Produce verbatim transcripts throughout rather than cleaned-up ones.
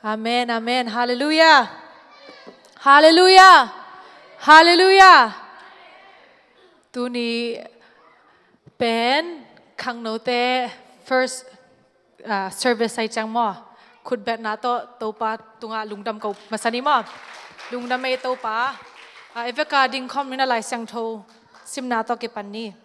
Amen, amen. Halleluiah. Halleluiah. Halleluiah. Tuni pen khangnote first, ah, service ahi ciang maw, khutbetna tawh Topa tungah lungdam ko masa ni maw. Lungdam ei Topa. Ah, ei vek a dingkhawm ni, na Lai Siangtho simna tawh kipan ni.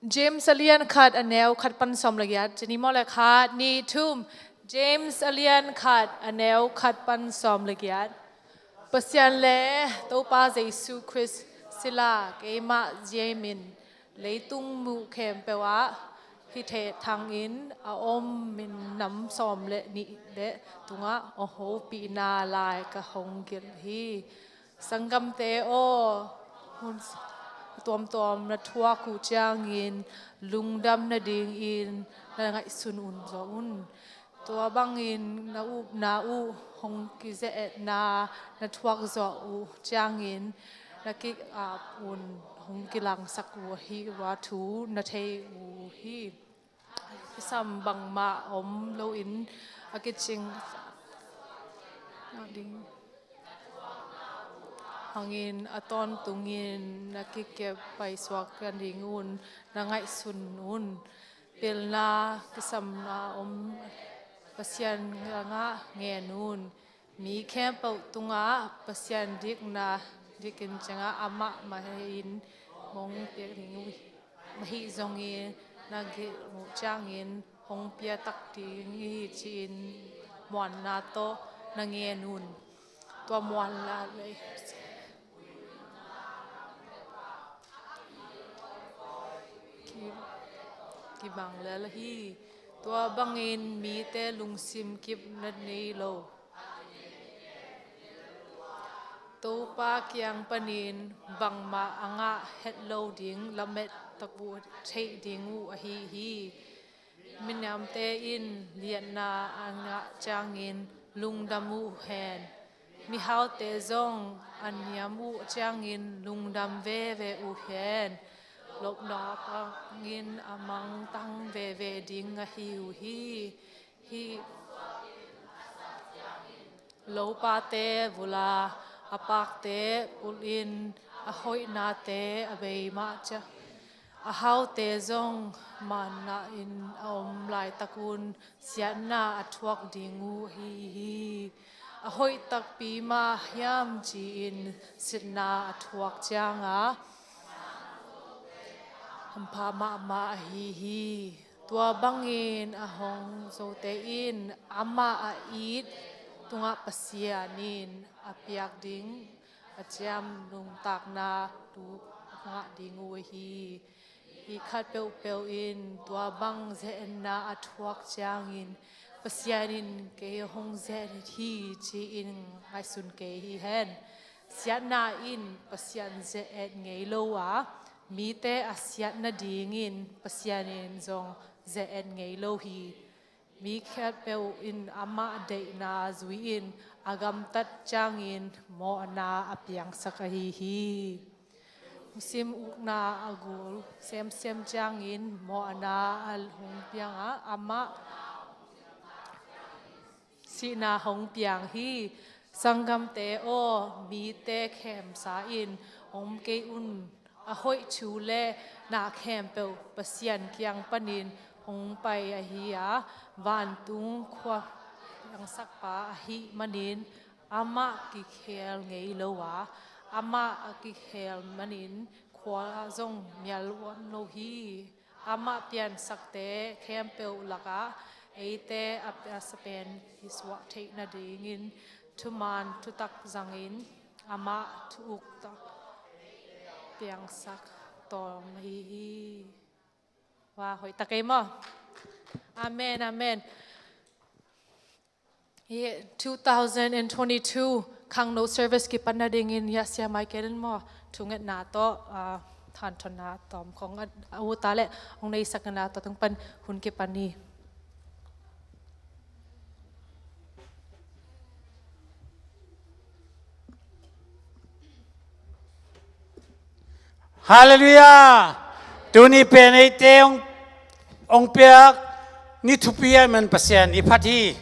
James a lian khat, a neu khat pan sawm le giat. Ci ni maw le, khat, nih, thum. James a lian khat, a neu khat pan sawm le giat. Pasian le Topa Jesu Khrist sila keimah James in leitung mu khempeuh ah hih theh thangin a om minam sawm le nih le tungah a hopihna lai ka hong gelh hi. Sanggamte aw, hun tuamtuam na thuak uh ciangin lungdam nadingin na ngaihsun un zawh un. Tua bangin na upna uh hong kizeetna na thuak zawh uh ciangin na kik-ap un hong kilangsak uh hi, tua thu na thei uh hi. Kisam bangmah om loin a kicing ding hangin a tawntungin na kikep paisuak nadingun na ngaihsun un. Pilna kisamna om Pasian kiangah ngen un. Mi khempeuh tungah Pasian dikna dikin ciangah amah mah in hong piak ding uh hi. Ahi zongin na gelh uh ciangin hong piatak ding hi ci-in muanna tawh na ngen un. Tua muanna lei ki, kibang lel hi. Tua bangin mite lungsim kip na nei lo. Topa kiang panin bangmah a ngah het lo ding lamet tak uh theih ding uh ahi hi. Minamte in liatna a ngah ciangin lungdam uh hen. Mihaute zong a niam uh ciangin lungdam veve uh hen. Lopna pangin a mangthang veve ding ahi uh hi. Hih lopate vul a, a pakte pulhin, a hoihnate a bei mah ciang, a haute zong manna in a om laitakun siatna a thuak ding uh ahi hi. A hoih takpi mah hiam ci-in sitna a thuak cianga hampha mahmah ahi hi. Tua bangin a hong zote in amah a it tungah Pasian in a piak ding a ciam nuntakna thu a ngah ding uh hi. Hih khat peuhpeuh in tua bang ze-etna a thuak ciangin Pasian in kei hong ze-et hi ci-in ngaihsun kei hi hen. Siatna in Pasian ze-et ngei lo a, mite a siat nadingin Pasian in zong ze-et ngei lo hi. Mi khatpeuh in amah deihna zui-in a gamtat ciangin mawhna a piangsak ahi hi. Lungsim ukna a gul semsem ciangin mawhna a hong piang a, amah sihna hong piang hi. Sanggamte aw, mite khemsa in om kei un. A hoih thu le na khempeuh Pasian kiang panin hong pai ahi a, vantung khua piangsakpa ahih manin amah kikhel ngei lo a, amah a kikhel manin khua zong mial uam lo hi. Amah piansakte khempeuh lakah eite a piangsak pen i suah theih nadingin thuman thutak zangin amah thu uk tak piangsak tawm ahi hi. Wa, hoih tak ei maw? Amen, amen. Hi two thousand and twenty-two khangno service kipan nadingin hia Sia Michael in maw thungetna tawh, ah, thanthonna tawm khong a, a uta le hong neisak na tawh tung pan hun kipan ni. Halleluiah. Tuni pen eite hong, hong piak ni thupi ahih man Pasian i phat hi.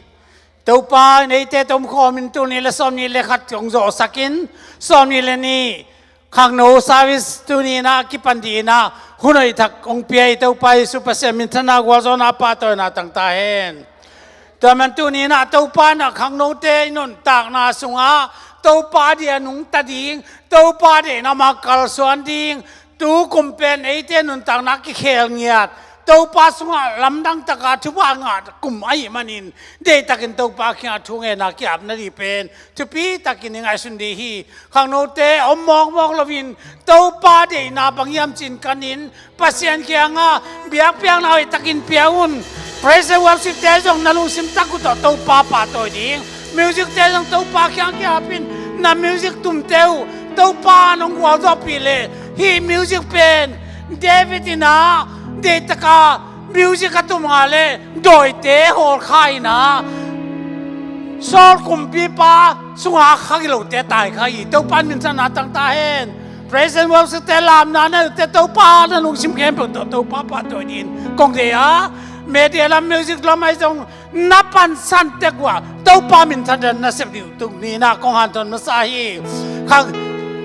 Topa in eite tomkhawm in tuni le sawmnih le khat hong zawhsak in, sawmnih le nih khangno service tuni in ah kipan dih in ah hun hoih thak hong pia i Topa Jesu Pasian minthanna gualzawhna pahtawina tang ta hen. Tua man tuni in ah Topa in ah khangnote i nuntakna sungah Topa deih a nungta ding, Topa deihna mah kalsuan ding, tu kum pen eite nuntakna kikhel ngiat, Topa sungah lamdang taka thupha ngah kum ahih manin deihtakin Topa kiangah thungetna ki-ap nading pen thupi takin i ngaihsun ding hi. Khangnote om mawkmawk loin Topa deihna bang hiam cih kanin Pasian kiangah biakpiakna hoihtakin pia un. Praise and worship te zong na lungsim tak uh tawh Topa pahtawi ding. Music te zong Topa kiang ki-ap in, na music tumte uh Topa nong gualzawhpih leh hih music pen David in ah deihtaka music a tum ngah leh dawite hawlkhia in ah Saul kumpipa sungah khagilote taikhia hi. Topa in minthanna tang ta hen. Praise and worship te, lamna na te, Topa na lungsim khempeuh tawh Topa pahtawi dingin kong deih a, media lam, music lam ahi zong na pansan tek uh ah Topa minthanna na sep ding uh tuni in ah kong hanthawn masa hi. Khang,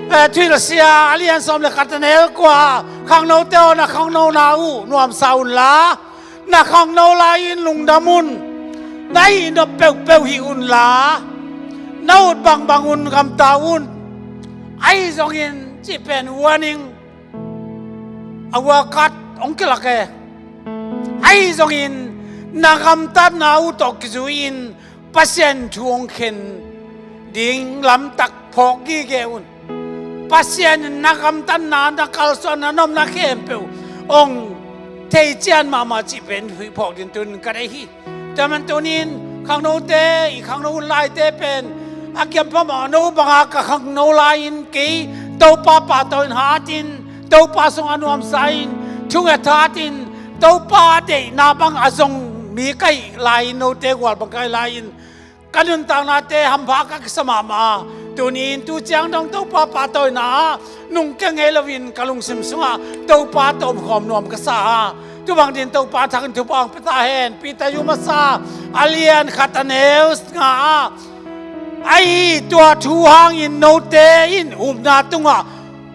eh, Thuhilhsia a lian sawm le khat a neu kua, khangnote aw, na khangnona uh nuamsa unla, na khangno lai-in lungdam un. Na hihnop peuhpeuh hih unla, na ut bangbang un gamta un. Ahi zongin cih pen warning, a warning khat hong kilak e. Ahi zongin na gamtatna uh tawh kizui-in Pasian thu hong khen ding lamtak phawk gige un. Pasian in na gamtatna, na kalsuanna, na nopna khempeuh hong thei cian mahmah cih pen huih phawk ding tuni-in ka deih hi. Tua man tuni-in khangnote, i khangno hun laite pen a kiampha mah no banga ka khangno lai-in kei Topa pahtawi-in hat in, Topa sungah nuamsa in, thunget hat in, Topa deihna bang a zong mi ka hih lai-in, note gual bang ka hih lai-in ka nuntaknate hampha ka kisa mahmah a, tuni-in tu ciang dong Topa pahtawina ah nungkia ngei loin ka lungsim sungah Topa tawh omkhawm nuam ka sa a, tu bang dingin Topa thakin thupha hong pia ta hen. Peter yu masa a lian khat a neu nga ah, ahi tua thu hangin note in upna tungah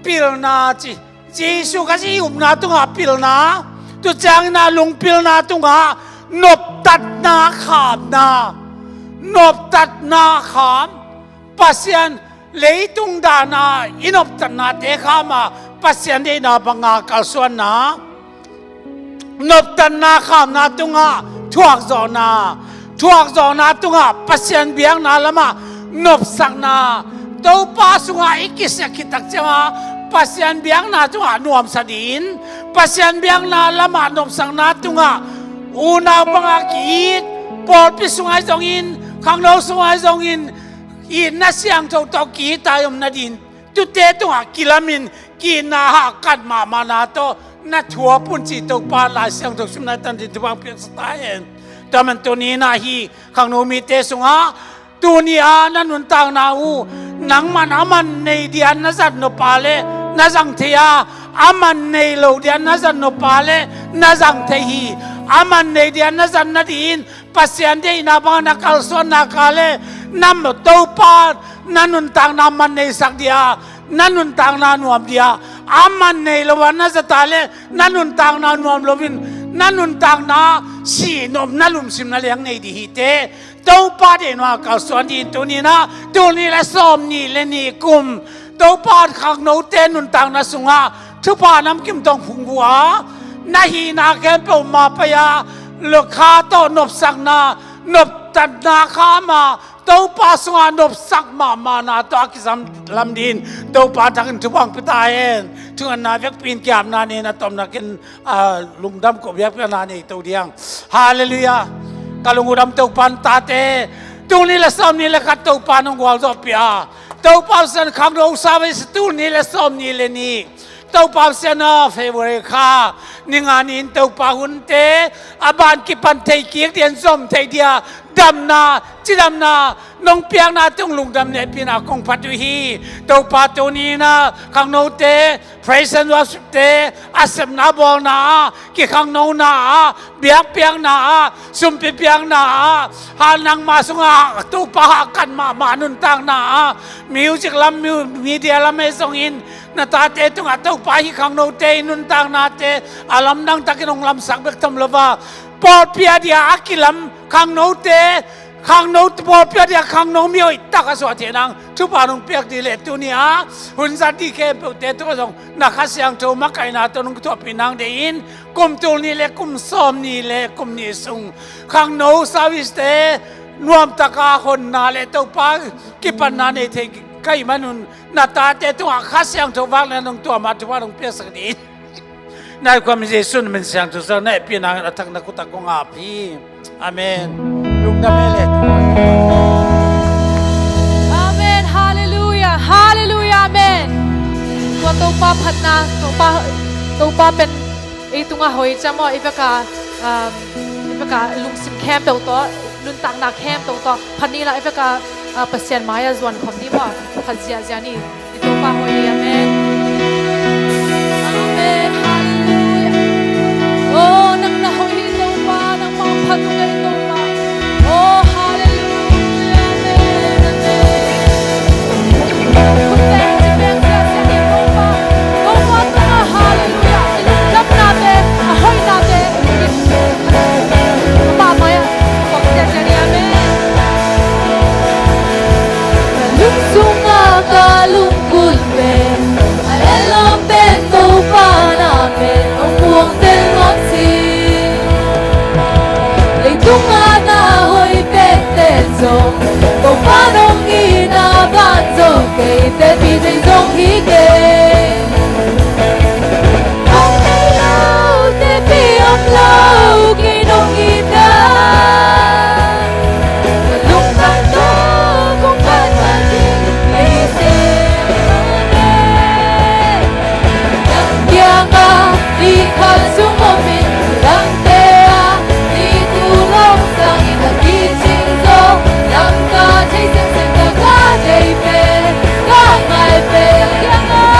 pilna ci. Jesu Khazih upna tungah pilna, tu ciangin ah lungpilna tungah noptatna khamna, noptatna kham, Pasian leitung dana i noptatnate kham a, Pasian deihna banga kalsuanna, noptatna khamna tungah thuakzawhna, thuakzawhna tungah Pasian biakna lamah nopsakna. Topa sungah i kisia khit tak ciangah Pasian biakna tungah nuamsa dingin, Pasian biakna lamah nopsakna tungah unau banga ki-it, pawlpi sungah zongin, khangno sungah zongin, itna siangtho tawh ki-it a i om nadingin tute tungah kilamin, ki-itna hahkat mahmahna tawh na thuap un ci Topa Lai Siangtho simna tan dingin thupha hong piaksa ta hen. Tua man tuni-in ah hih khangno mite sungah tuni-a na nuntakna uh nangman a man nei dia na zat nop a leh na zang thei a, a man nei lo dia na zat nop a leh na zang thei hi. A man nei dia na zat nadingin Pasian deihna bangah na kalsuan nak leh na Topa na nuntakna man neisak dia, na nuntakna nuam dia. A man nei lo a na zat a leh na nuntakna nuam loin na nuntakna sihnopna lungsim na leng nei ding hi teh. Topa deihna kalsuan dingin tuni-in ah tul nih le sawmnih le nih kum Topa khangnote nuntakna sungah thupha namkim tawh hong phungvuh a, na hihna khempeuh mah pai-a lukha tawh nopsakna, noptatna kham a, Topa sungah nopsak mahmahna tawh a kizang lam dingin Topa thakin thupha hong pia ta hen. Thungetna vekpi-in ki-apna nei-in a tomno kin, ah, lungdam ko biakpiakna nei to ding. Halleluiah. Ka lung uh dam Topa in tate, tul nih le sawmnih le khat Topa in hong gualzawhpih a, Topa Pasian khangno service tul nih le sawmnih le nih, Topa Pasian a February kha ni nga ni-in Topa hunte a ban kipan thei kik dingin zom thei dia, damna, cidamna nong piakna tungah lungdam leh hehpihna kong phat uh hi. Topa, tuni-in ah khangnote praise and worship te, a sepna bawlna ah, kikhangnona ah, biakpiakna ah, sumpi piakna ah, ha, nangma sungah Topa, ha, kan mahmah nuntakna ah, music lam, mu-, media lam ahi zongin, na tate tungah Topa, hih khangnote i nuntaknate a lamdang takin hong lamsak bek tham lo a, pawlpi a dia a kilam khangnote, khangno, pawlpi a dia khangno mi hoih tak a suah theih nang thupha nong piak ding leh, tuni-a hun zat ding khempeuhte tungah zong na Kha Siangtho makaihna tawh nong thuahpih nang deih in, kum tul nih leh kum sawmnih leh kum nih sung khangno service te nuamtak a honna leh Topa, kipatna nei thei ka hih manun, na tate tungah Kha Siangtho vak leh nong tuam a, thupha nong piaksak ding in, na khuamin Jesu na min siangtho sangin na hehpihna ngah a thak na khut ah kong ap hi. Amen. Lungdam hi leh. Amen. Halleluiah. Halleluiah. Amen. Tua Topa phatna, Topa, Topa pen ei tungah hoih ciang maw, i vek a, um, i vek a lungsim khempeuh tawh, nuntakna khempeuh tawh phat ni la, i vek a, uh, Pasian mai-ah zuan khawm ni maw, phat ziahziah ni. I Topa hoih hi. Amen. Amen. Halleluiah. Oh, nang na hoih hi Topa, nangmah phat ung ei Topa. Oh, halleluiah. Amen. Amen. Khut teng ci peng ziahziah ni Topa. Topa tungah halleluiah. I lungdamnate, a hoihnate, i amah mai-ah kong ziahziah ni. Amen. Ka lungsung ah ka lungkul pen, a etlawm pen Topa na pen hong puang tel nuam sih. Leitung ah na hoih pen tel zong, Topa nong itna ban zong kei teci thei zong hi kei. Hong nei lo, tepi om lo, kei nong it dan. Ka lungtang tawh kong phat phat ding hi seh. Nang kiangah ni khat zong om in, dangte ah ni tu lawng sangin a kicing zong, nang ka thei semsem, ka, ka deih pen, ka ngai pen, kiangah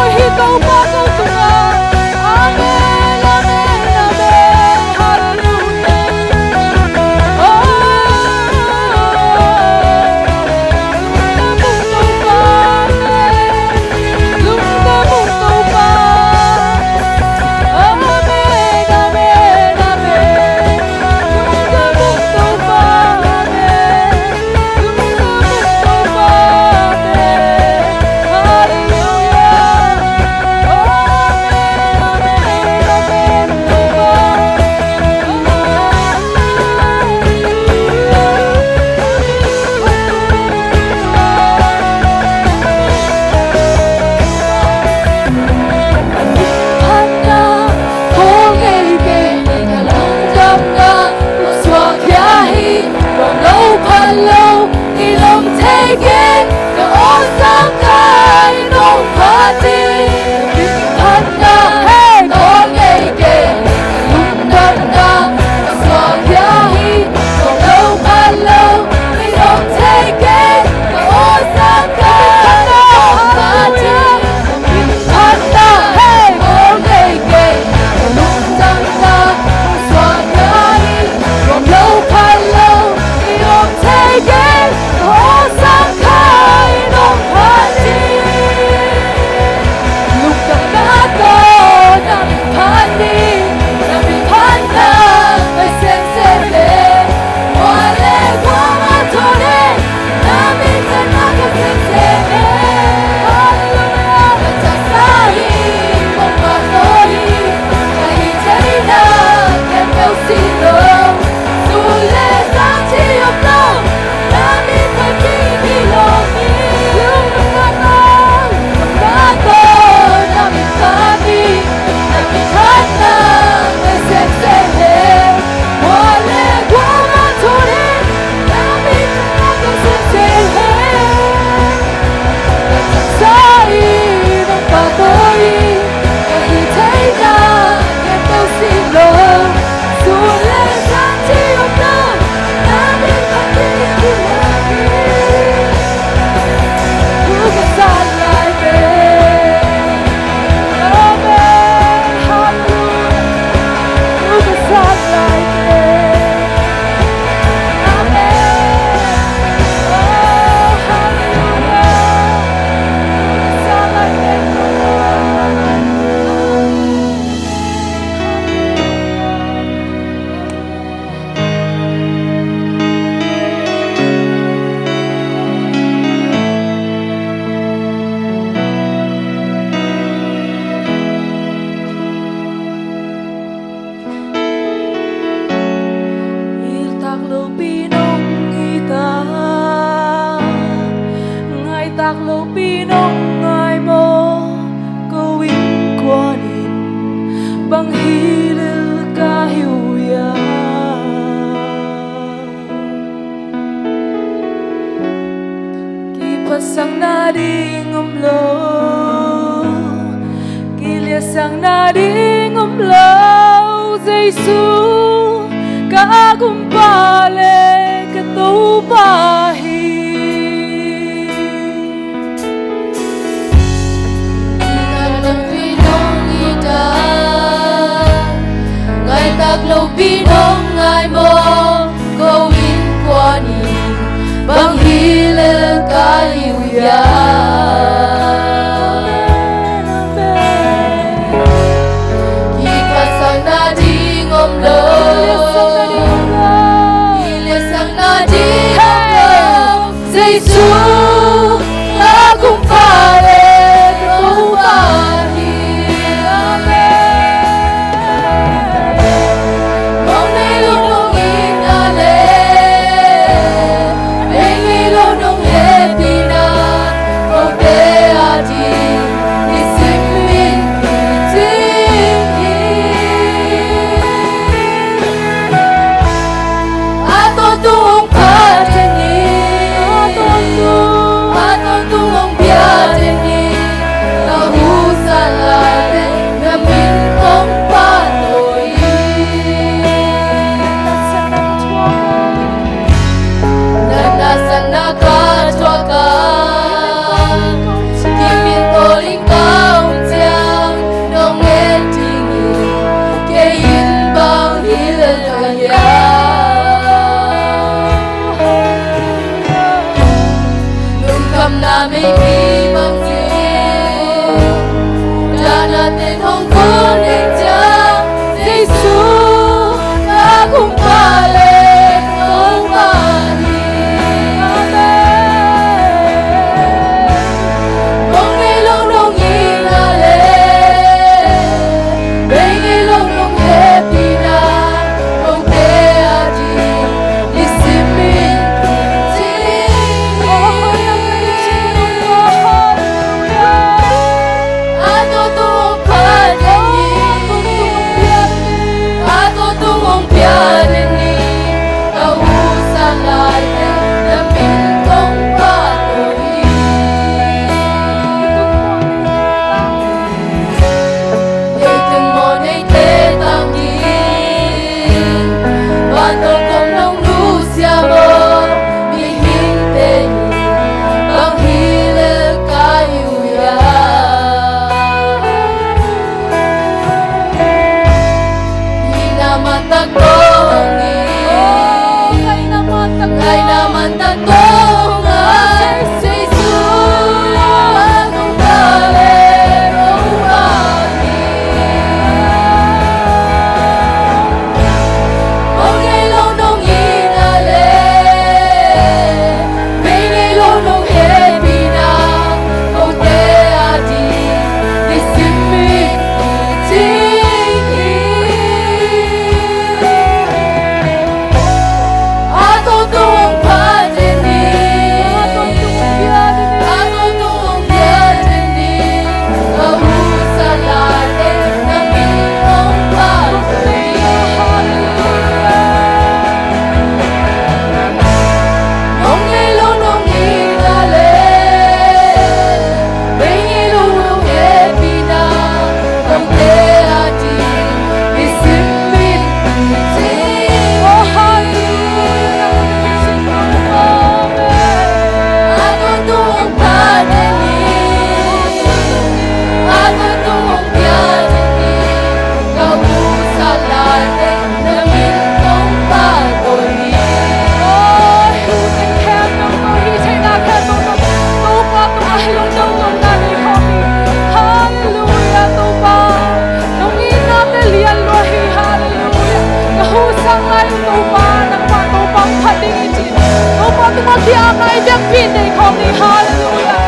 Hi Topa ko tungah. Amen, amen, amen. Halleluia. Oh, lungdam uh Topa. Lungdam uh Topa. Amen, amen, amen. Lungdam uh Topa. Amen. Ka awlsam ka, i nong phat ding phatna, hei, kong nei kei, lungdamna, ka suak khia hi, kong lo phat lo, i nong thei kei, ka awlsam ka, i nong phat ding phatna, hei, kong nei kei, lungdamna, ka suak khia hi, kong lo phat lo, i nong thei kei, ka awlsam ka, i nong phat ding. Lungdamna tawh na min phat ding, na min phatna ngai semsem leh, kua leh kuamah tawh leh, na min phatna ngai semsem leh. Halleluia. Ka taksa hi, kong pahtawi hi, ka hih theihna khempeuh si lo, sun le zan ci om lo, na min phat ding hi lo hi. Lungdamna tawh na min phat ding, na min phatna ngai semsem leh, kua le kuamah tawh leh, na min phatna ngai semsem leh. Ka taksa hi, nong pahtawi hi, ka hih theihna khempeuh si lo, sun le zan ci om lo, na min phat ding hi lo hi. Thu ka sat lai teh. Amen. Halleluia. Thu ka sat lai teh. Amen. Oh, halleluia. Thu ka sat lai teh. Ngiltak lopi nong ngiltak, ngaitak lopi nong ngai maw? Ko innkuan in bang hi lel ka hi uh hiam? Kiphatsakna ding om lo, kiliatsakna ding om lo, Jesu ka gumpa le ka Topa hi. Ngaitak lopi nong ngaitak, ngaitak lopi nong ngai maw? Ko innkuan in bang hi lel ka hi uh hiam? Kiphatsakna ding om lo, kiliatsakna ding om lo, Jesu ka gumpa le ka Topa hi. Amen. Mawk nei lo nong itna le, mei nei lo nong hehpihna, kote ading nisim in kicing hi. A tawntung hong phat ding hi. A tawntung Biakpiin nei khawm ni. Halleluiah.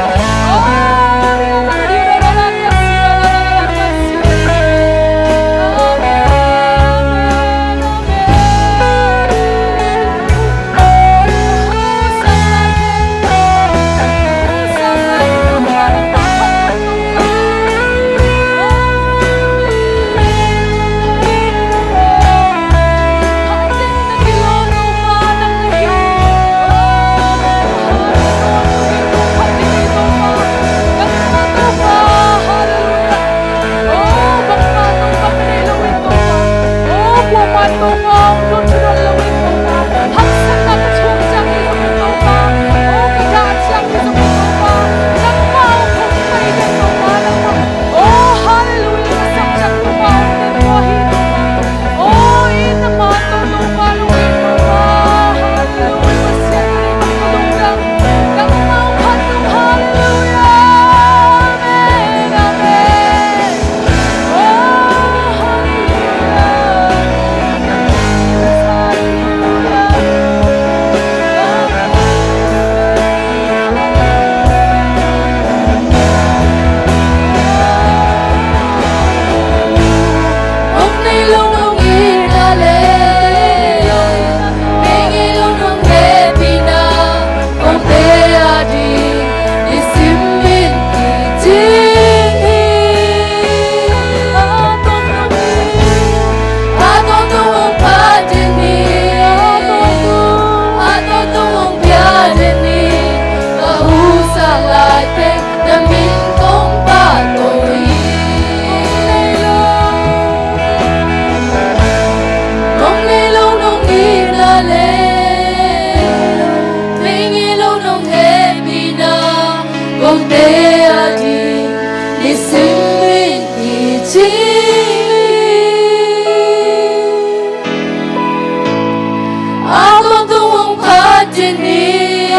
A tawntung hong phat den in,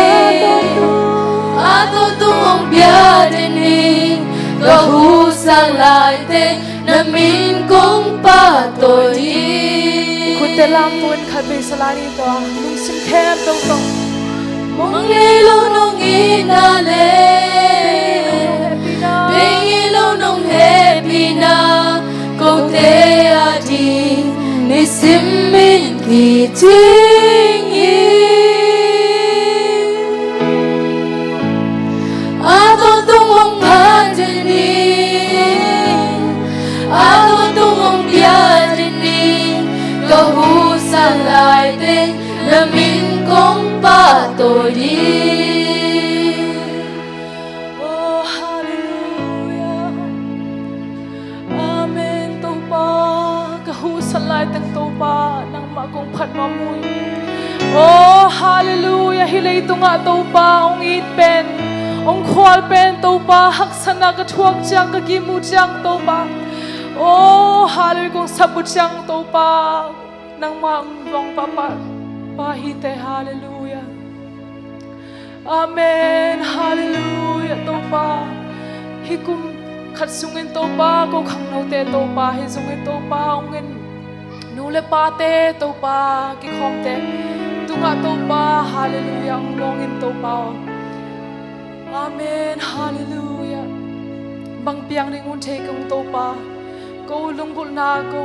a tawntung hong bia den in, ka husang lai teng na min kong pahtawi ding. Khutte lamto in khatvei sa lai ni tawh, lungsim khempeuh tawh. Mong nei lo nong itna le, bei ngei lo nong hehpihna, kote a ding nisim min kicing hi. A tawntung hong phat den in, a tawntung hong bia den in, ka husang lai teng na min kong pahtawi ding. Oh, halleluiah. Amen. Topa, ka husang lai teng Topa, nangmah kong phat nuam uh hi. Oh, halleluiah. Hih leitungah Topa hong it pen, hong khual pen Topa, haksatna ka thuak ciang, ka gim uh ciang Topa, oh, halleluiah, kong sap uh ciang Topa, nangmah hong dawng pahpah pa hi teh. Halleluiah. Amen. Halleluiah. Topa, hih kum khat sungin Topa, ko khangnote Topa, hih sungin Topa hong en nu le pate Topa, kikhawmte tungah Topa, halleluiah, hong lawng in Topa aw. Amen. Halleluiah. Bang piang ding un thei kong Topa, ko lunggulhna, ko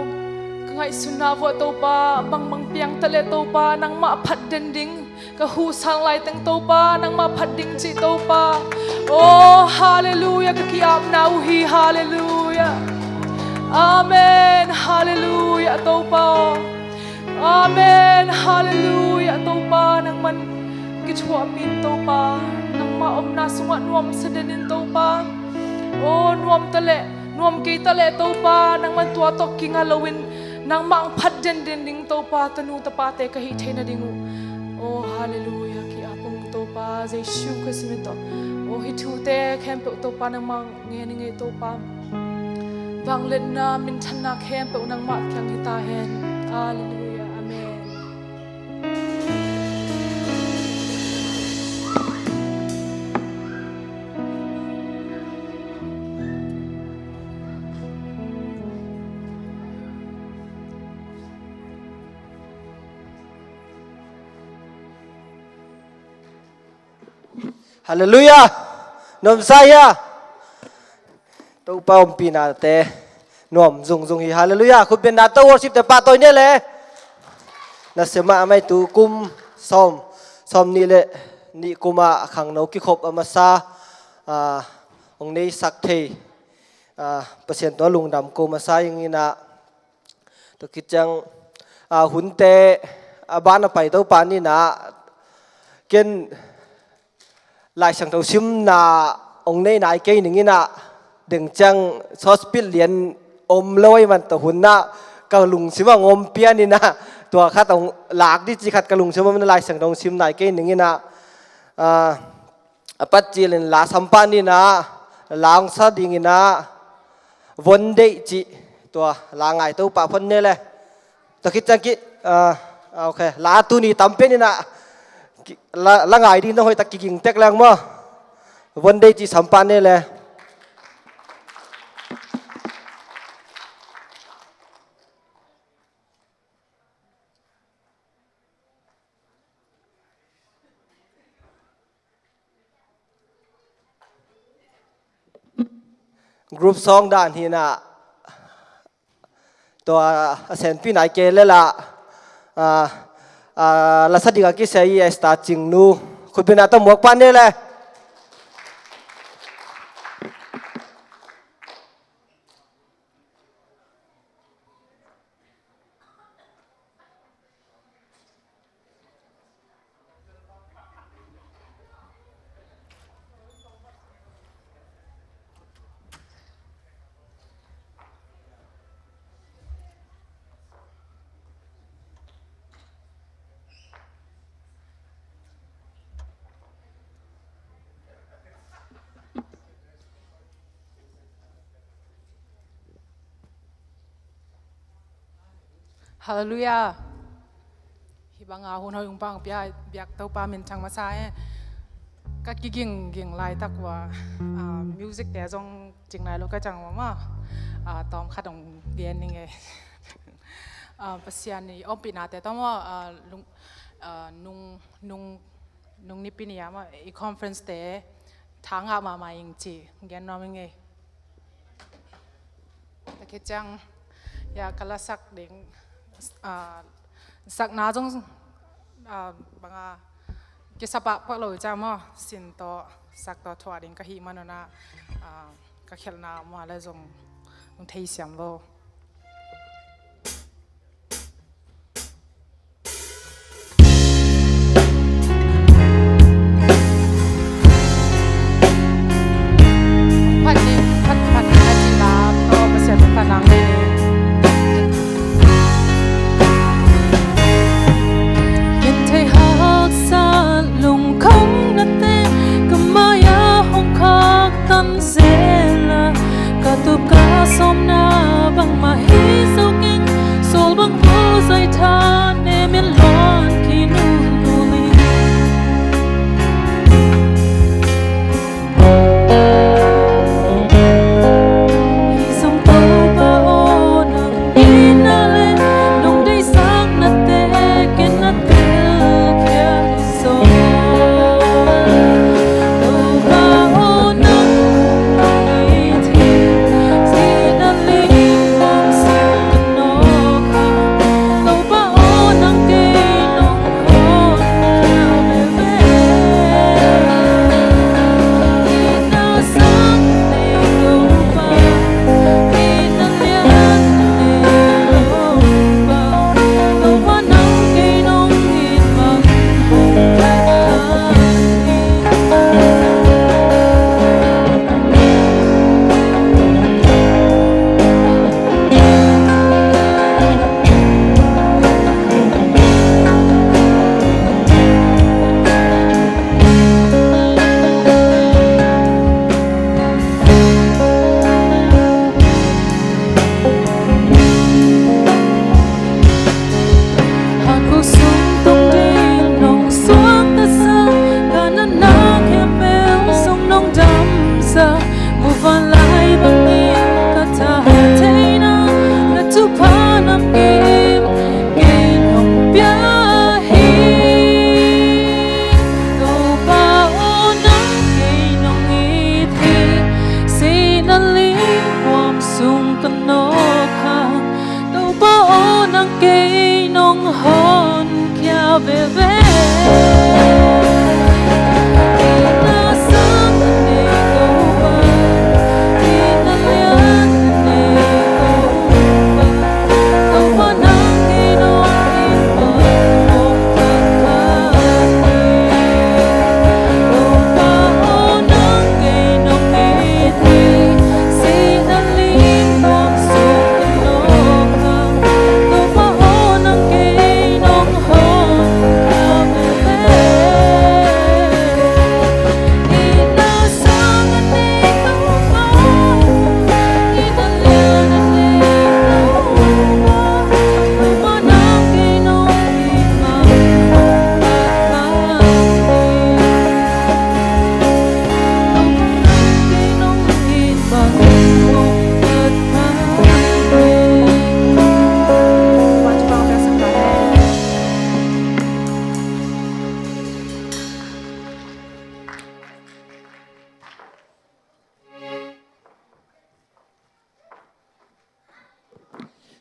ka ngaihsutna vuah Topa, bangbang piang taleh Topa, nangmah phat den ding, ka husang lai teng Topa, nangmah phat ding cih Topa. Oh, halleluiah, ka ki-apna uh hi. Halleluiah. Amen. Halleluiah, Topa. Amen. Halleluiah, Topa. Nangman kithuahpih in Topa. Nangmah omna sungah nuamsa den in Topa. Oh, nuam taleh, nuam kei taleh Topa, nangman tua tawh kinga loin, nangmah hong phat den den ding Topa, tanu tapate ka hih theihna ding uh. Oh, halleluiah, ki-ap ung Topa, Jesu Khrist min tawh. Oh, hih thute khempeuh Topa, nangmah ngen ing ei Topa. Vangliatna, minthanna khempeuh nangmah kiang hi ta hen. Halleluiah. Amen. Halleluiah. Nuamsa hia? Topa ompihnate nuam zungzung hi. Halleluiah. Khutbetna tawh worship te pahtawi ni le. Nasem mahmah ei, tu kum sawm, sawmnih le nih kum a khangno kikhop a masa, ah, hong neisak thei, ah, Pasian tungah lungdam ko masa ing in ah, tua khit ciang, ah, hunte a ban a pai Topa ni in ah, ken Lai Siangtho simna hong nei nai kei ning in ah, deng ciang sawtpil lian om lo ahih man tua hun ah ka lungsim ah hong om pian in ah, tua khat hong lak ding cih khat ka lungsim ah om in ah, Lai Siangtho hong sim nai kei ning in ah, ah, a pat cil in la sam pah ni in ah, la hong sa ding in ah, Von Deih cih tua la ngai to pah phot ni le. Tua khit ciang ki, ah, ah, ok. La tuni tam pen in ah, ki, la, la ngai ding na hoih tak kiging tek leng maw. Von Deih cih sam pah ni le. Group song dan hi in ah, tua a senpi nai kei le la, ah, ah, la sa ding a kisai i Esther Cingnu, khutbetna tawh muak pah ni le. Halleluiah. Hih banga hun hoih hong pia biak Topa min thang masa e. Ka kiging ging laitak uh a, ah, music te zong cing lai lo ka cang uh a maw. Ah, tawm khat hong gen ning e. Ah, Pasian i ompihnate tawh maw, ah, lung, ah, nung, nung, nung nipi ni a maw, i conference te thangah mahmah ing ci gen nuam ing e. Tua khit ciang, ya, ka la sak ding, ah, sakna zong, ah, banga kisa pahpah lo ciang maw, sin tawh sak tawh thuah ding ka hih man un ah, ah, ka khelhna mah le zong hong theisiam lo. Phat ni, phat, phat ni, a ci la, aw, Pasian, phat nang ni. Ken thei haksa lungkham nate, ka mai-ah hong khak tan zel a, ka tup ka sawmna bang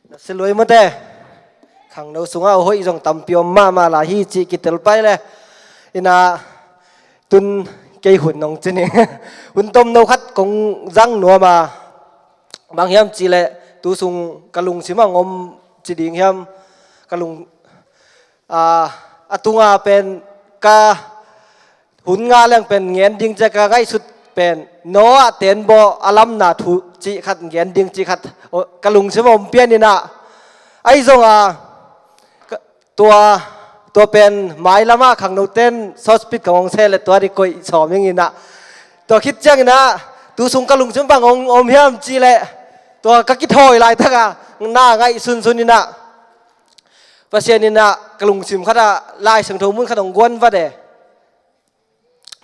Na si lui mate. Khangno sungah hoih zong tampi om mahmah lai hi cih kitel pai le. Ina tun kei hun nong ci ni. Hun tomno khat kong zang nuam a. Bang hiam cih leh tu sung ka lungsim ah hong om ci ding hiam. Ka lung, a, a tunga pen ka hun nga leng pen ngen ding cia ka ngaihsut pen Noah tenbaw a lamna thu cih khat ngen ding cih khat, aw, ka lungsim a om pian inah. Ahi zong a, ka, tua, tua pen mailam ah khangno ten sawtpit ka ngong seh le tua di koih sawm ing inah. Tua khit ciang inah tu sung ka lungsim bang hong om hiam cih leh tua ka kithawi laitak a na ngaih sunsun inah Pasian inah ka lungsim khat ah Lai Siangtho mun khat hong guan va de.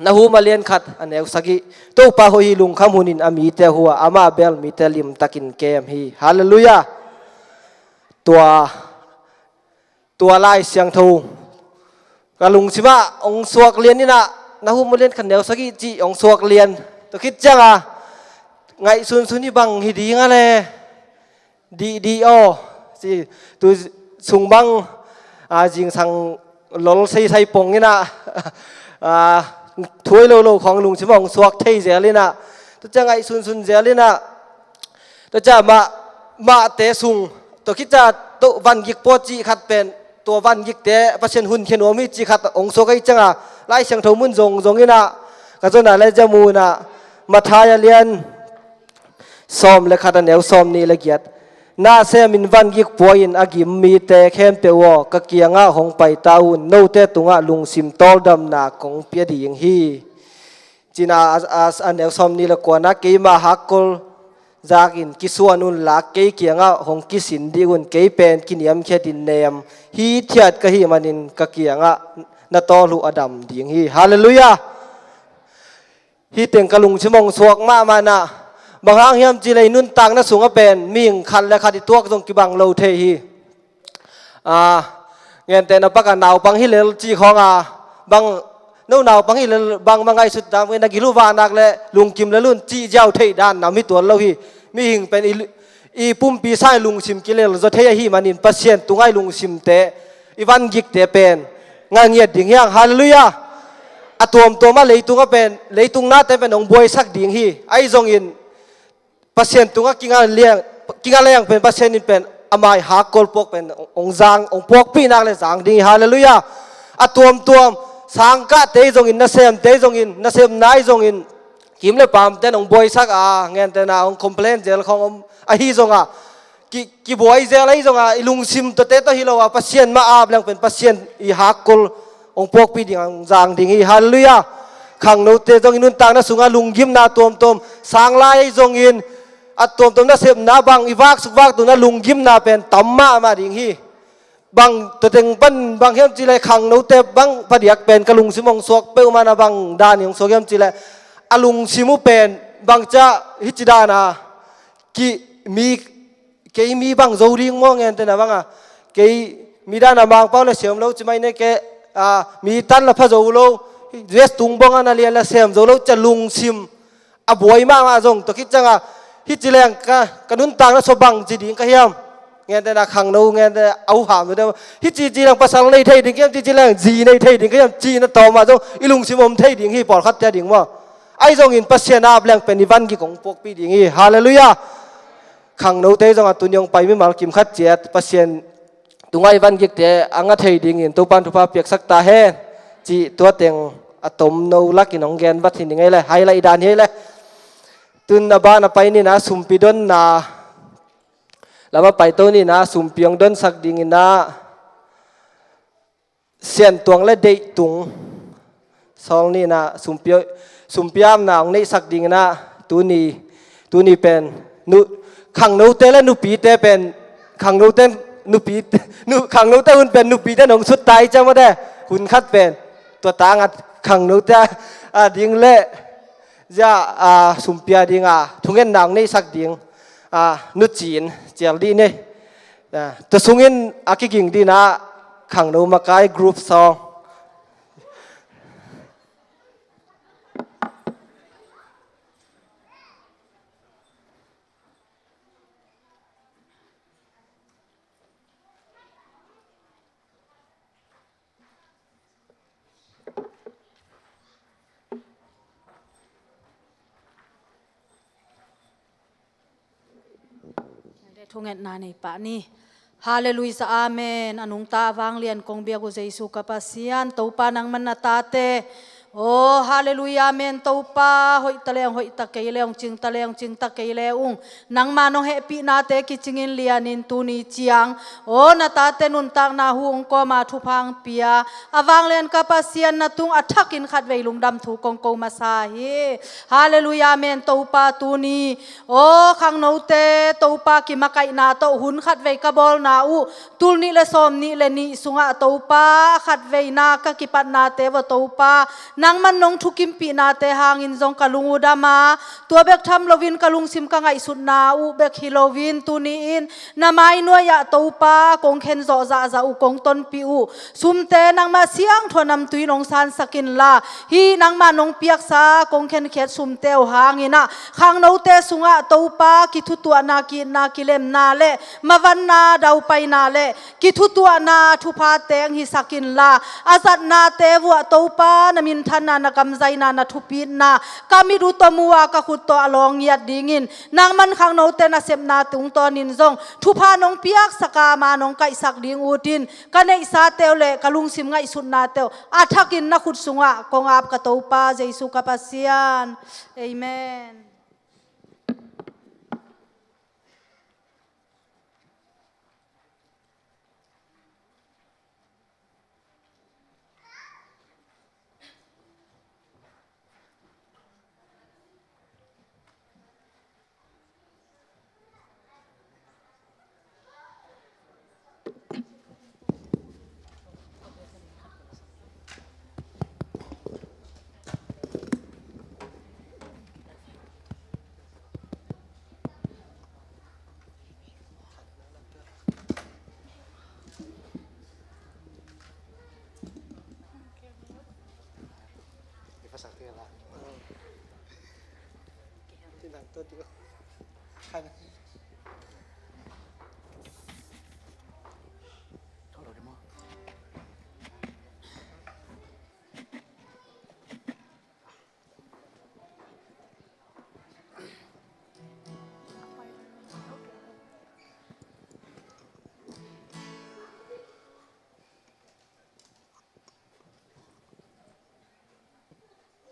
Nahum a lian khat a neu sagih. Topa hoih hi, lungkham hunin a mite hua, amah bel mite limtakin kem hi. Halleluiah. Tua, tua Lai Siangtho ka lungsim ah hong suak lian inah, Nahum a lian khat neu sagih cih hong suak lian. Tua khit ciang a ngaih sunsun hi bang hi ding a le. Dih, dih aw. Ci, tu sung bang, a, zingsang lol seisai pong inah, a, thuai lo lo khong lungsim hong suak thei zel inah. Tua ciang ngaih sunsun zel inah. Tua ciang mah, mahte sung. Tua khit ciang tua van gik pua cih khat pen. Tua van gikte Pasian hun khen uam hi cih khat hong suak ahi ciang a. Lai Siangtho mun zong zong inah. Ka zon a le zia mu inah. Matthai a lian sawm le khat a neu sawm nih le giat. Nasemin van gik pua in a gim mite khempeuh aw, ka kiangah hong pai ta un, note tungah lungsim tawldamna kong pia ding hi. Cina a, a, a neu sawm nih le kuana, keima hakkol zakin kisuan unla, kei kiangah hong kisin dih un, kei pen kiniamkhiatin nem hithiat ka hih manin ka kiangah na tawlhuh a dam ding hi. Halleluiah. Hih teng ka lungsim hong suak mahmah inah. Bang hang hiam cih leh i nuntakna sungah pen mihing khat le khat i tuak zong kibang lo thei hi. A, ngente na pak a naupang hi lel cih khawng a, bang, no naupang hi lel bangmah ngaihsut dam, na gil uh vak nak le lungkim lel un cih ziau theih dan nam hi tuan lo hi. Mihing pen i, i pumpi sang i lungsim kilel zaw thei ahih manin Pasian tungah i lungsimte, i van gikte pen nga ngiat ding hi hang. Halleluiah. A tuamtuam ah leitung ah pen, leitung nate pen hong buaisak ding hi. Ahi zongin Pasian tungah kinga liang, kinga liang pen Pasian in pen a mai hakkol puak pen hong zang, hong puakpih nak le zang ding hi. Halleluiah. A tuamtuam, sangkahte zongin, nasemte zongin, nasemna zongin, kim le pamte hong buaisak a, ngente na hong complain zel khawng om ahi zong a, ki, kibuai zel ahi zong a, i lungsim tuate tawh hi lo a, Pasian mah ap leng pen Pasian i hakkol hong puakpih ding, hong zang ding hi. Halleluiah. Khangnote zong i nuntakna sungah lunggimna tuamtuam, sanglai ahi zongin, a tuamtuam nasepna bang i vaksuk vaktuamna lunggimna pen tam mahmah ding hi. Bang tua teng pan bang hiam cih leh khangnote bang padiak pen ka lungsim hong suak peuhmah na bang dan hong suak hiam cih leh a lungsim uh pen bang ciah hici dan a ki mi, kei mi bang zo ding maw ngente na bang a, kei mi dan a Mangpau le sem lo ci mai ne ke, a, mi tan la pha zo lo, U S tung bang a na lian la sem zo lo ciah lungsim a buai mahmah zong tua khit ciang a, hici leng ka, ka nuntakna sua bang ci ding ka hiam? Ngente na khangno ngente a uh ham te, hih cici lang pasal nei thei ding hiam, cici lang zi nei thei ding hiam, ci na tawm ah zong i lungsim om thei ding hi, pawlkhatte a ding maw. Ahi zongin Pasian a ap leng pen i van gik hong puakpih ding hi. Halleluiah. Khangnote zong a tuni hong pai mimal kim khat ciat Pasian tungah i van gikte a nga thei dingin Topan thupha piaksak ta hen. Cih tua teng a tomno lakin hong gen vat hi ning ei le, highlight dan hi ei le. Tun a ban a pai nina sumpi donna lam a paito nina sumpi hong donsak dingina siantuang le deihtung sawl nina sumpi, sumpi amna hong neihsak dingina tuni, tuni pen nu, khangnote le nupite pen, khangnote nupi, nu, khangnote hun pen nupite nong sut tai ciamawte hun khat pen tua tangat khangnote a ding le zia, a, sumpi a dinga thungetna hong neihsak ding, a, Nu Cin cial dih ni. A, tua sungin a kiging dina khangno makai group song. Thungetna nei pah ni. Halleluiah, amen. A nungta a vanglian kong biak uh Jesu ka Pasian, Topa nangman na tate. Aw, halleluiah, amen. Topa, hoih ta leng hoih ta kei le ung, cing ta leng cing ta kei le ung, nangma nong hehpihnate kicingin lianin tuni ciang, aw, na tate nuntakna hu ung kawma thupha hong pia a vanglian ka Pasian, na tung a thakin khatvei lungdam thu kong ko masa hi. Halleluiah, amen. Topa, tuni, aw, khangnote Topa kimakaihna tawh hun khatvei ka bawlna uh, tul nih le sawm nih le nih sungah Topa, a khatveina ka kipatnate vua Topa, nangman nong thukimpihnate hangin zong ka lung uh dam a, tua bek tham loin ka lungsim ka ngaihsutna uh bek hi loin tuni-in na mai nuai-ah Topa kong khen zawh zahzah uh, kong tonpih uh sumte nangmah siangtho namtui nong sansak inla, hih nangmah nong piaksa kong khenkhiat sumte uh hangin ah khangnote sungah Topa kithutuahna, ki-itna, kilemna le mavanna, daupaina le kithutuahna thupha teng hisak inla, a zatnate vuah Topa na minthanna, na kamzaina, na thupitna ka mit uh tawh mu a, ka khut tawh a lawng ngiat dingin nangman khangnote nasepna tungtawnin zong thupha nong piaksak a, ma nong kaihsak ding utin ka neihsate uh le ka lungsim ngaihsutnate uh a thakin na khut sungah kong ap ka Topa Jesu ka Pasian. Amen.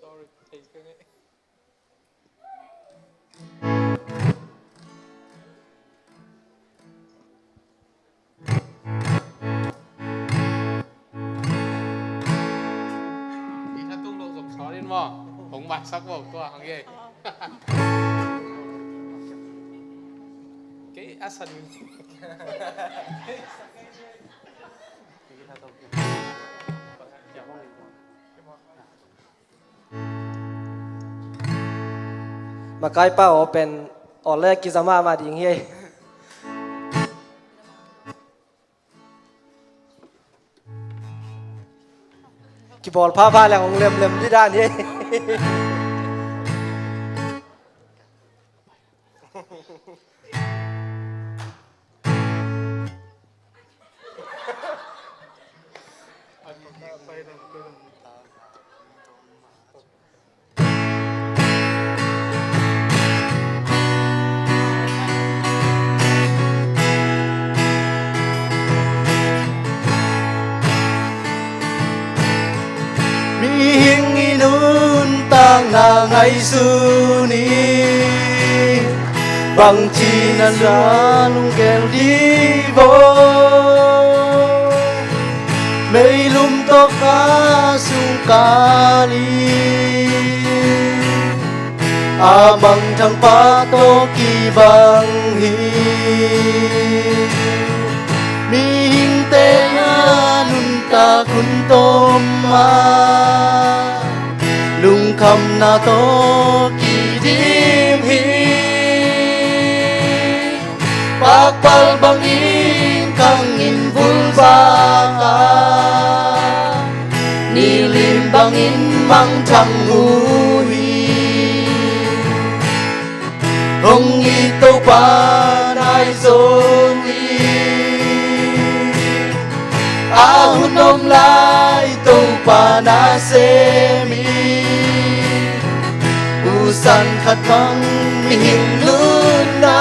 Sorry, thei ka ngei. Guitar tung lo zong sawn in maw? Hong maisak lo tua hang e. Kei a san. Makaipa aw pen aw le kiza mahmah ding hi. Kibawl phapha leng hong lemlem dih dan hi. ngaihsun hi. Bangci na lunggel dih vo, meilum tawh ka sungkal hi. A mangthang pa tawh kibang hi. Mihingte a nuntak hun tawm a, lungkhamna tawh kidim hi. Pakpal bangin khang in vulvak a, nilim bangin mangthang uh hi. Hong it Topa nai zong hi. A hun om lai Topa na sem hi. Usan khat bang mihing nunna,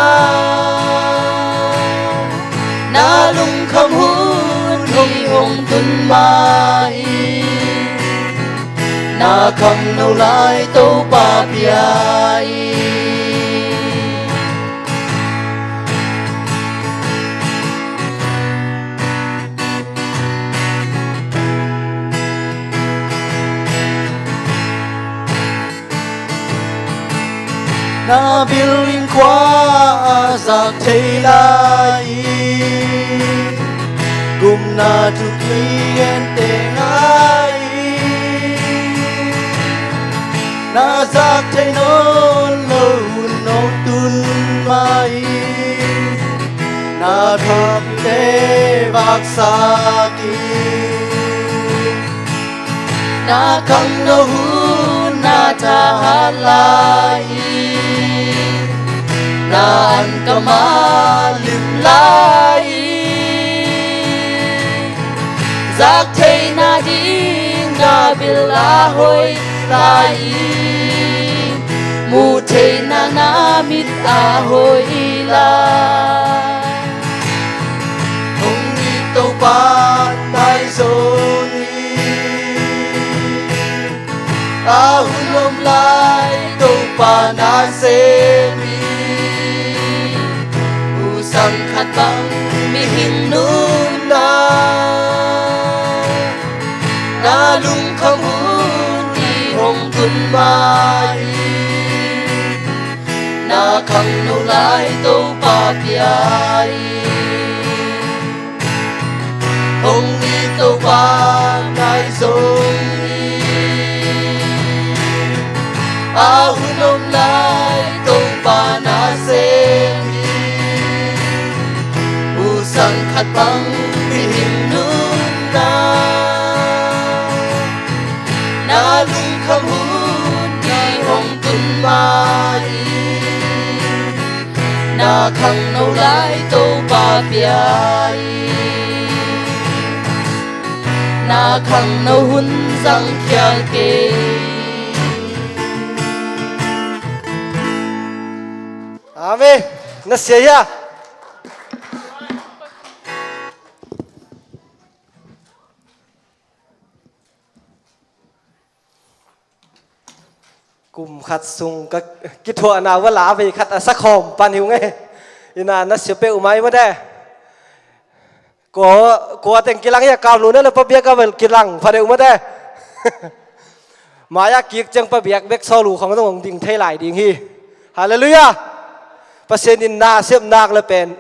na lungkham hun hi hong tun mah hi. Na khangno lai Topa pia hi. Na bil in khua a zak thei lai hi. Gupna thu kigente ngai hi. Na zak thei nawn lo hun hong tun mah hi. Na thupilte vaksak hi. Na khangno hun na thahat lai hi. Na ankamah lim lai hi. Zak theihna ding na bil a hoih lai hi. Muh theihna na mit a hoih lai. Hong it Topa nai zong hi. A hun om lai Topa na sem hi. Usan khat bang mihing nunna, na lungkham hun hi hong tun mah hi. Na khangno lai Topa pia hi. Hong it Topa nai zong hi. A hun om lai Topa na sem hi. Usan khat bang mihing nunna, na lungkham hun hi hong tun mah hi. Na khangno lai Topa pia hi. Na khangno hun zang khial kei. Amen. Na sia hia? Kum khat sung ka kithuahna vala vei khat a sakhawm pan hi ung e. Ina na sia peuh mai mate. Kua, kua teng kilang hia, kamlu na le pabiak a vel kilang pha deuh mate. Mai-ah kik ciang pabiak bek sawl uh khong zong hong ding thei lai ding hi. Halleluiah. Pasian in na a siam nak le pen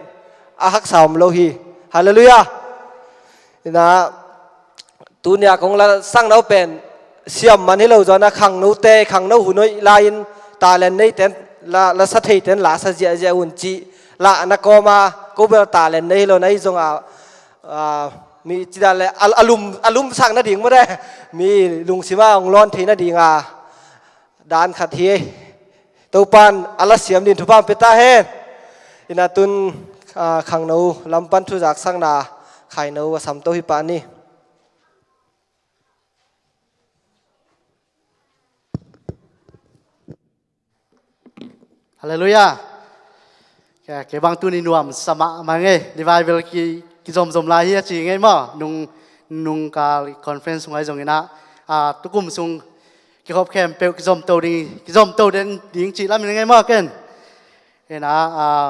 a haksa om lo hi. Halleluiah. Ina tunia kong la sang no pen siam man hi lo zaw na, khangnote khangno hun hoih lai-in talent neite in la, la sa theite in la sa ziahziah un cih la na kawm a, ko bel talent nei hi lo na hi zong a, a, mi ci dan le a, a lum, a lumsak nading mate, mi lungsima hong lawn thei nading a dan khat hi. Topan a la siam din thupha hong pia ta hen. Ina tun, a, khangno lam pan thu zaksakna khaino a samto hi pah ni. Halleluiah. Kei, kei bang tuni nuam sa mahmah ing e. Revival ki, kizomzom lai hi a ci ing e maw. Nung, nung ka conference sung ai zong ina, a, tukum sung kikhop khempeuh kizomto ding, kizomto den ding cih lamin ngei maw ken. Ina, ah,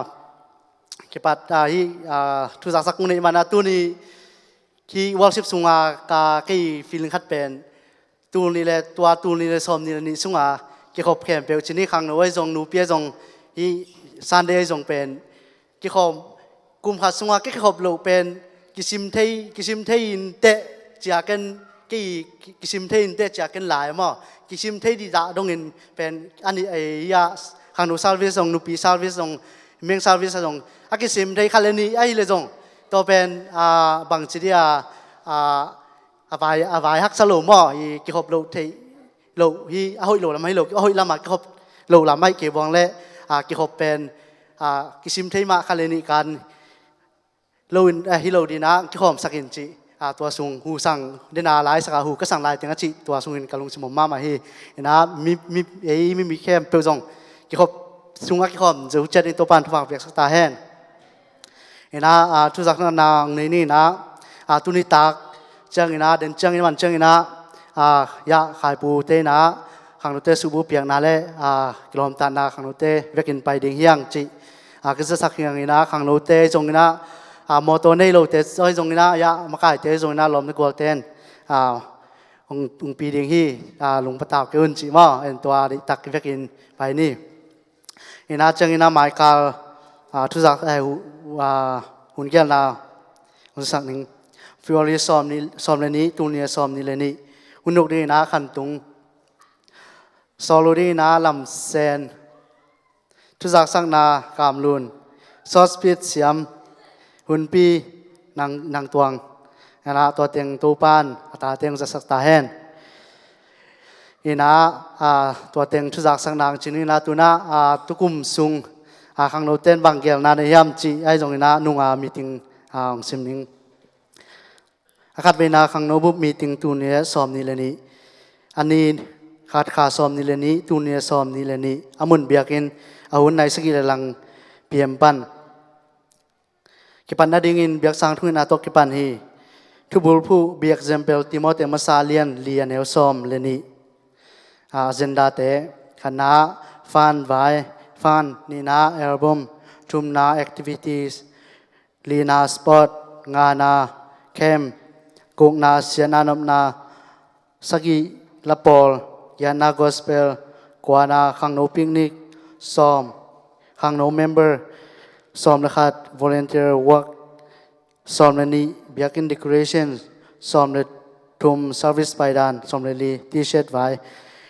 kipat, ah, hi, ah, thuzaksak ung neih mana tuni hi worship sunga ka kei feeling khat pen tul nih le tua tul nih le sawm nih le nih sunga kikhop khempeuh cih ni khangno ahi zong nupi ahi zong hi Sunday ahi zong pen kikhop kum khat sunga kikhop loh pen kisim thei, kisim thei in teh cia ken ki, kisim thei in teh cia ken lai maw. Kisim thei dih dah dongin pen a nih ei a khangno service zong nupi service zong meng service zong a kisim thei khat le nih ahi le zong tua pen, ah, bangci dia, ah, a vai, a vai haksa lo maw, i kikhop loh theih loh hi a hoih lo lam ahi lo, a hoih lam a kikhop loh lam ahi kei buang le, a, kikhop pen, a, kisim thei mah kha le nih kan lo in, a, hi lo dina kikhawm sakin cih, a, tua sung hu sang dena lai saka hu ka sang lai teng a cih tua sungin ka lungsim om mahmah hi. Ina mi, mi, ei mi, mi khempeuh zong kikhop sunga kikhawm zo ciat in Topan thupha piaksak ta hen. Ina, a, thuzakna nang nei ni ina, a, tuni tak ciang ina, den ciang ina, man ciang ina, a, ya khaipu te ina, khangnote subu piakna le, a, kilawmtatna khangnote vekin pai ding hiang cih, a, kizasak hiang ina, khangnote zong ina, a, mawtaw nei lote zong ina, ya makaite zong ina, lawm na gualten, a, ung, ung pi ding hi, a, lungpatau kei un cih maw, en tua dih tak vekin pai ni. Ina ciang ina maikal, a, thuzak, eh, hu, a, hun gelna hun sak ning. February sawm ni, sawm le ni, tul ni sawm ni le ni. Hun nuk ding ina khantung. Sawlu ding ina lamsen. Thuzak sakna kamlun. Sospit siam. Hunpi nang, nang tuang. Ina tua teng Topan a ta teng zasak ta hen. Ina, a, tua teng thuzaksak nang cin ina tuna, a, tukum sung, a, khangnoten bang gelna na hiam cih ahi zong ina nunga meeting, a, hong sim ning. A khat veina khangno bup meeting tuni sawm ni le ni. A ni khat kha sawm ni le ni, tuni sawm ni le ni. A mun biakin a hun nai sagih le lang piam pan. Kipan nadingin biaksang thungin a tawh kipan hi. Thubulphuh biak zempel Timote masa lian li a neu sawm le nih. A, agenda te khatna fan vai, fan nihna album, thumna activities, lina sport, ngana camp, gukna siatna nopna, sagih lapawl, giatna gospel, kuana khangno picnic, sawm khangno member, sawm le khat volunteer work, sawm le nih biakin decoration, sawm le thum service paidan, sawm le li t-shirt vai.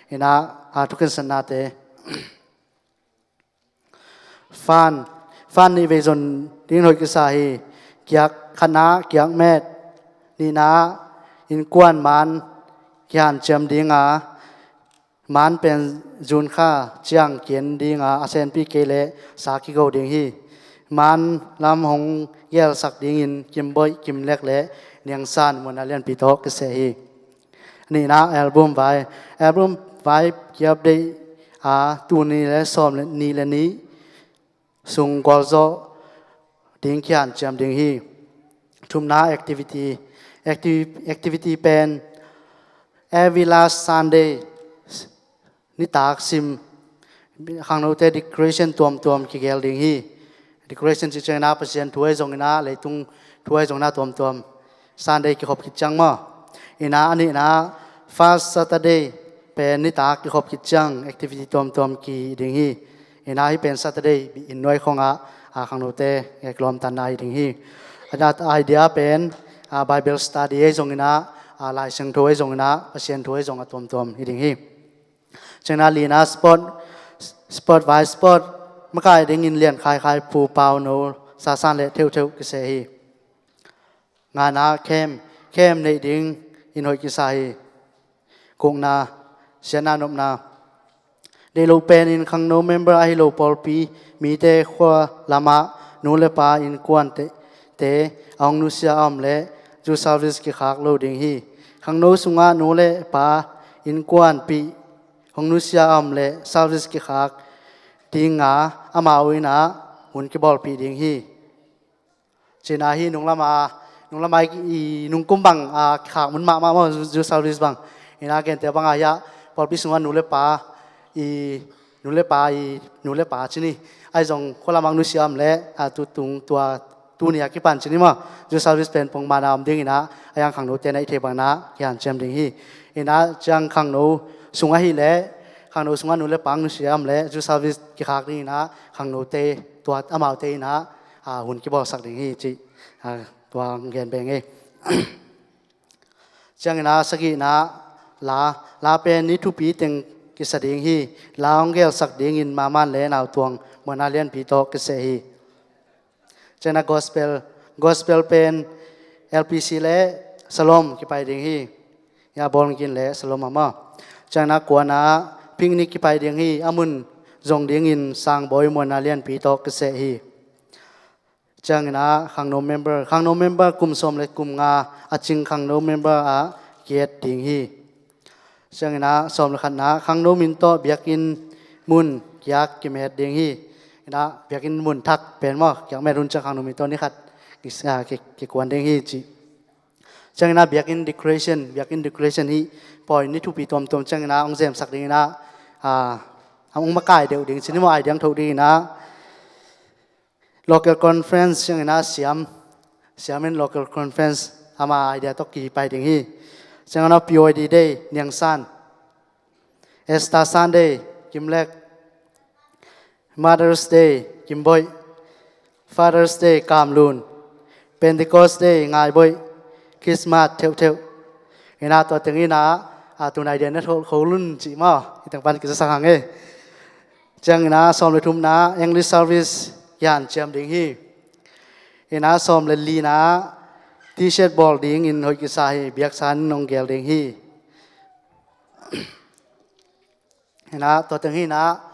Ina, a, thukin sannate. Fan, fan nih vei zon ding hoih kisa hi. Kiak khatna kiak met, nihna innkuan man kihan ciam dinga, man pen zun kha ciang kian dinga a senpi kei le sa kigo ding hi. Man lam hong gelsak dingin kimboih kimlek le niangsan muna lianpi tawh kiseh hi. Nihna album vai, album vai ki update a tuni le sawm le ni le ni sung gualzawh ding kihan ciam ding hi. Thumna activity, activity pen every last Sunday nitak sim khangnote decoration tuamtuam kigel ding hi. Decoration ci ciangina Pasian thu ahi zongina leitung thu ahi zongina tuamtuam Sunday kikhop khit ciang maw. Ina a nihna first Saturday pen nitak kikhop khit ciang activity tuamtuam ki ding hi. Ina hi pen Saturday inn nuai khongah a khangnote kilawmtatna hi ding hi. A idea pen a Bible study ahi zongina a Lai Siangtho ahi zongina Pasian thu ahi zonga tuamtuam hi ding hi. Ciangina lina sport, sport vai sport makai dingin lian khaikhai pu pau no sasan le theutheu kiseh hi. Ngana camp, camp neih ding in hoih kisa hi. Kukna siatna nopna. Deih lo penin khangno member ahi lo pawlpi mite khua lamah nu le pa innkuante te a hong nusia a om le zu service kikhak lo ding hi. Khangno sungah nu le pa innkuanpih hong nusia a om le service kikhak dinga amau inah hun kibawlpih ding hi. Cina hi nunglama, nunglama i nungkum bang a kikhak mun mahmah maw zu service bang. Ina gente banga hiah pawlpi sungah nu le pa i, nu le pa i, nu le pa ci ni. Ahi zong khualam ah nusia om leh, a, tu tung tua tuni a kipan ci ni maw, youth service pen pongman a om ding in ah, a yang khangnote na i thei bangin ah kihanciam ding hi. In ah ciang khangno sung ahih leh, khangno sungah nu le pa nusia om leh youth service kikhak ding in ah khangnote tua amaute in ah, a, hun kibawlsak ding hi cih, a, tua gen beng hi. Ciangin ah sagihna la, la pen ni thupi teng kisa ding hi. La hong gelsak dingin Mama le Nautuang Muanna Lianpi tawh kiseh hi. Ciangin ah gospel, gospel pen L P C le Salom kipai ding hi. Ya Bawlngin le Salom ama. Ciangin ah kuana picnic kipai ding hi. A mun zong dingin Sangbawi Muanna Lianpi tawh kiseh hi. Ciangin ah khangno member, khangno member kum sawm le kum nga a cing khangno member ah ki-et ding hi. Ciangin ah sawm le khatna khangno min tawh biakinn mun kiak kimet ding hi. In ah biakinn mun thak pen maw, kiak met hun ciang khangno min tawh ni khat ki, a, ki, kikuan ding hi ci. Ciangin ah biakinn decoration, biakinn decoration hi pawi ni thupi tuamtuam ciangin ah hong zemsak dingin ah, a, hong makai deuh ding ci ni maw, ai diang tho dingin ah local conference ciangin ah siam, siam in local conference ama idea tawh kipai ding hi. Ciangin ah P Y D day, Niangsan, Easter Sunday, Kimlek, Mother's Day, Kimboih, Father's Day, Kamlun, Pentecost Day, Ngaiboih, Christmas, Theuhtheuh. In ah tua teng in ah, a, tunai dia na tho, kho lun ci maw, i teng pan kizasak hang e. Ciangin ah sawm le thumna English service kihanciam ding hi. In ah sawm le lina T-shirt bawl dingin hoih kisa hi, biaksa in hong gel ding hi. In ah tua teng hi in ah,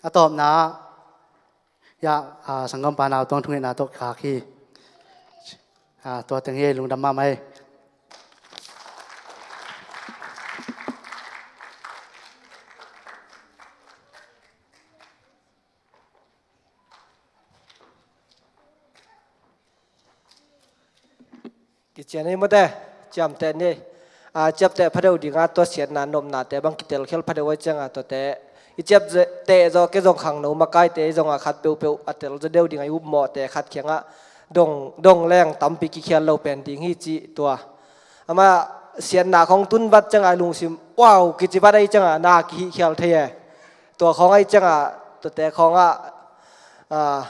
a tawpna ya, a, sanggampa Nautuang thungetna tawh khak hi. A, tua teng hi, lungdam mahmah hi. Kician ei mawte, ciamteh ni. A, ciapteh phadeuh dinga tua siatna nopnate bang kitelkhial phadeuh ai cianga tuate i ciapteh zaw kei zong khangno makaite i zonga khat peuhpeuh a telzaw deuh dinga i upmawhte khat khiangah dong, dong leng tampi kikhial lo pen ding hi cih tua. Amah siatna khong tun vat cianga lungsim, wow, kici vat ai cianga na kihihkhial thei e. Tua khong ai cianga, tuate khongah, a,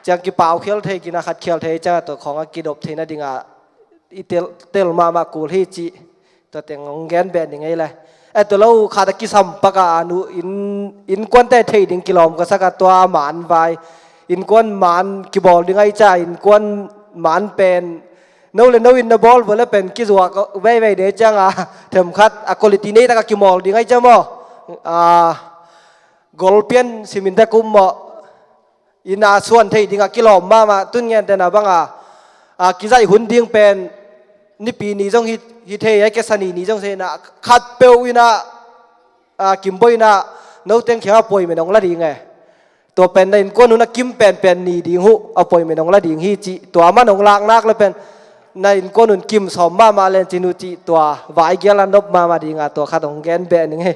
ciang kipau khial thei, kina khat khial thei cianga tua khongah kidop theina dinga i tel, tel mahmah kul hi cih tua teng hong gen beh ni ngei le. E, tua lo khat a kisam paka a nu in, innkuante thei ding kilawm ka saka tua man vai. Innkuan man kibawl ding ai ca, innkuan man pen no le no in na bawl vua le pen kizuak veivei de cianga themkhat a quality nei taka kimawl ding ai ca maw. A, golpian simin dak um maw. Ina suan thei dinga kilawm mahmah tun ngen tena banga, a, kizaih hun ding pen nipi ni zong hi, hi thei ai ke sani ni zong thei na khat peuh ina, a, kimboina no teng khiang a puai men ong la ding e. Tua pen na innkuan hun a kim penpen ni ding huh a puai men ong la ding hi cih tua man ong laknak le pen na innkuan hun kim sawm mahmah len cin uh cih tua vai gial a nop mahmah dinga tua khat ong gen beh ning hi.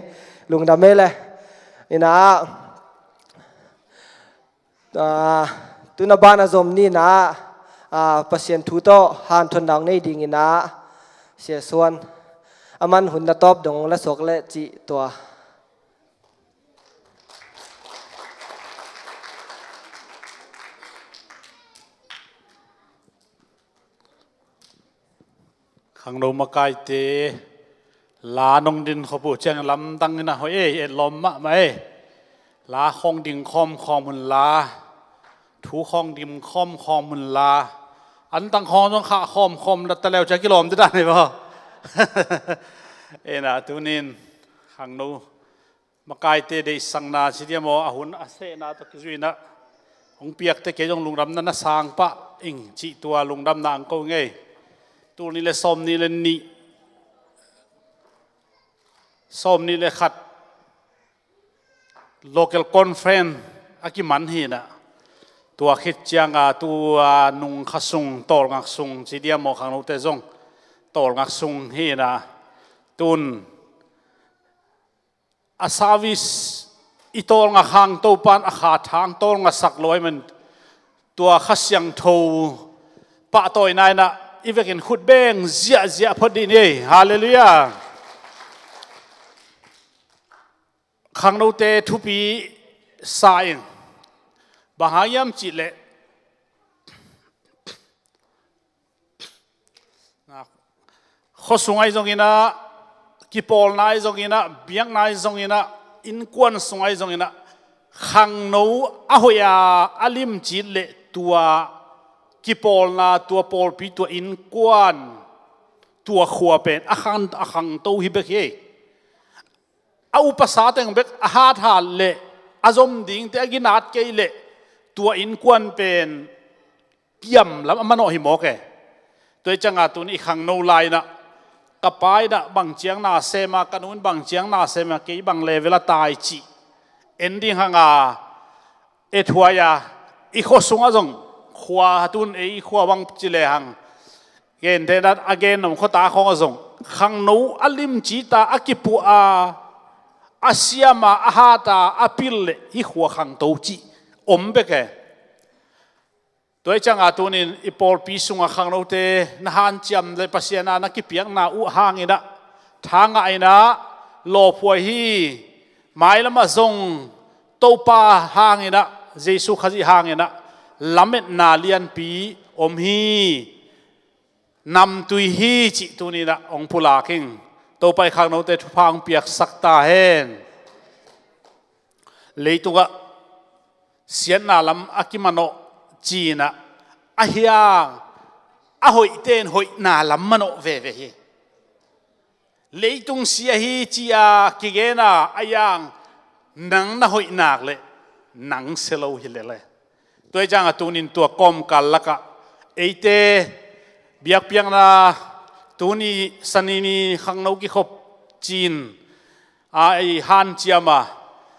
Lungdam e le. Ina a, tuna ban a zom nina, a, Pasian thu tawh hanthawnna hong nei dingina Sia Suan a man hun na tawp dong la suak le cih tua. Khangno makaite la nong din khop uh ciang lamdang ina hoih ei, etlawm mahmah ei. La khawng ding khawmkhawm hun la, thu khawng ding khawmkhawm hun la, antang khawng zong khah khawmkhawm la ta leu ciang kilawm te dan ei baw. Ena tunin khangno makaite deihsakna ci diam aw, a hun a sehna tawh kizuina hong piakte kei zong lungdamna na sang pah ing cih tua lungdamna ang ko ngei. Tul nih le sawm nih le nih, sawm nih le khat local conference a kiman hina. Tua khit cianga tua nungkha sung, tawlngak sung ci diam aw, khangnote zong tawlngak sung hina. Tun a service i tawlnga khang Topan a kha thang tawlnga sak lo ahih man tua Kha Siangtho pahtawina in ah i vekin khut beng ziahziah phot dih ni. Halleluiah. Khangnote thupi sa ing. Bang hang hiam cih leh, khuasung ahi zongin ah, kipawlna ahi zongin ah, biakna ahi zongin ah, innkuan sung ahi zongin ah, khangno a hoih a, a limci leh tua kipawlna, tua pawlpi, tua innkuan, tua khua pen a khang, a khangto hi bek hi. A upasa teng bek a hathat leh, a zom dingte a ginat kei leh, tua innkuan pen kiam lam a manawh hi mawk e. Tua hi ciangah tuni i khangno lai-in ah, ka pa in ah bang ciang na sem a, ka nu in bang ciang na sem a, kei bang level a tai cih en ding hang a, ethuai a, i khua sungah zong, khua tun ei khua bang ci lehang, gente dan a gen om khuata khawngah zong, khangno a limci ta, a kipuah a, a siam a, a hat a, a pil leh hih khua khangto cih om bek e. Tua hi ciangah tunin i pawlpi sungah khangnote na hanciam leh Pasian a na kipiakna uh hangin ah, thangah in ah, lawphuai hi, mailamah zong Topa hangin ah, Jesu Khazih hangin ah, lametna lianpi om hi, namtui hi cih tunin ah hong pulak ing. Topa in khangnote thupha hong piaksak ta hen. Leitungah siatna lam a kimanawh ci-in ah, a hiang, a hoihte in hoihna lam manawh veve hi. Leitung sia hi ci-a kigen a, a hiang, nang na hoih nak leh nang sia lo hi lel e. Tua hi ciangah tunin tua kawmkal lakah eite biakpiakna, tuni Sani ni khangno kikhop ci-in a i hanciam a,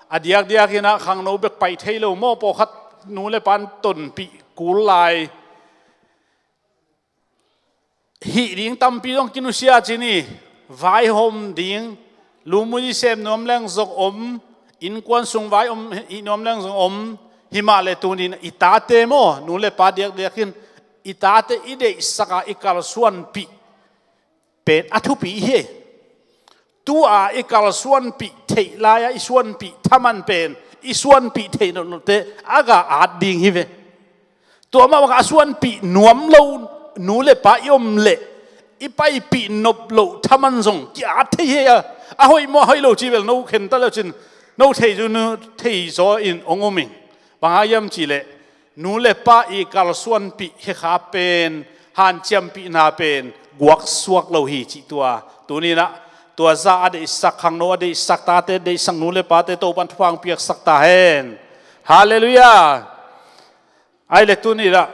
a diakdiakin ah khangno bek pai thei lo maw, pawlkhat nu leh pa in tonpih kul lai. Hih ding tampi zong kinusia ci ni, vaihawm ding, lumuzi sem nuam leng zong om, innkuan sung vai om, hih nuam leng zong om, himah leh tunin i tate maw, nu leh pa diakdiakin, i tate i deihsak a, i kalsuanpih pen a thupi hi. Tu-a i kalsuanpih theih lai-a i suanpih thaman pen, i suanpih theih nawnlote a ga at ding hi ve. Tua mah bangah a suanpih nuam lo nu leh pa i om leh, i paipih nop loh thaman zong ki-at thei hi a, a hoih maw, a hoih lo cih bel no khen ta le uh cin, no thei zu, no thei zaw in hong um ing. Bang hang hiam cih leh, nu leh pa i kalsuanpih hekha pen, hanciampihna pen guaksuak lo hi cih tua. Tuninah tua zah a deihsak, khangno a deihsak, tate deihsak, nu leh pate Topan thupha hong piaksak ta hen. Halleluiah. Ai le tuninah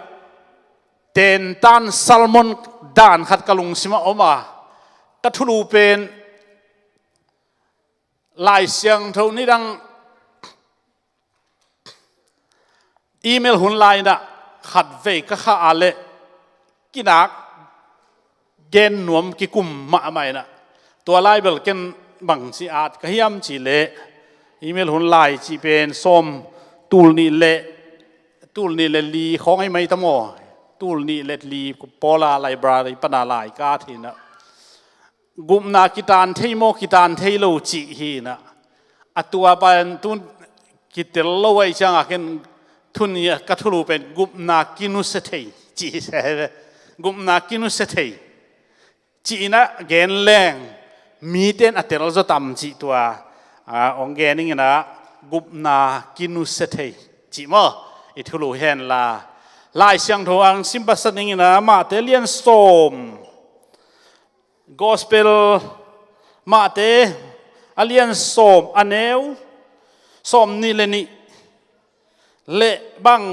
tentan sermon dan khat ka lungsimah om a, ka thulu pen Lai Siangtho nidang email hun lai-inah khatvei ka khah a leh kinak gen nuam kikum mahmah inah, tua lai bel ken bangci at ka hiam cih leh, email hun lai cih pen sawm, tul nih le, tul nih le li khawng ahi mai ta maw? Tul nih le li pawla library pana lai ka at hinah, gupna kitan thei maw, kitan thei lo cih hinah. A tua pen tun kitel lo ahih ciangah ken tuni ka thulu pen gupna kinusia thei cih hi ve. Gupna kinusia thei cih inah gen leng mite in a tel zaw tam cih tua, a, hong gen ing inah, gupna kinusia thei cih maw? I thulu hen la. Lai Siangtho ang sim pasat ning inah, Mate lian sawm, Gospel Mate a lian sawm, a neu sawm nih le nih le bang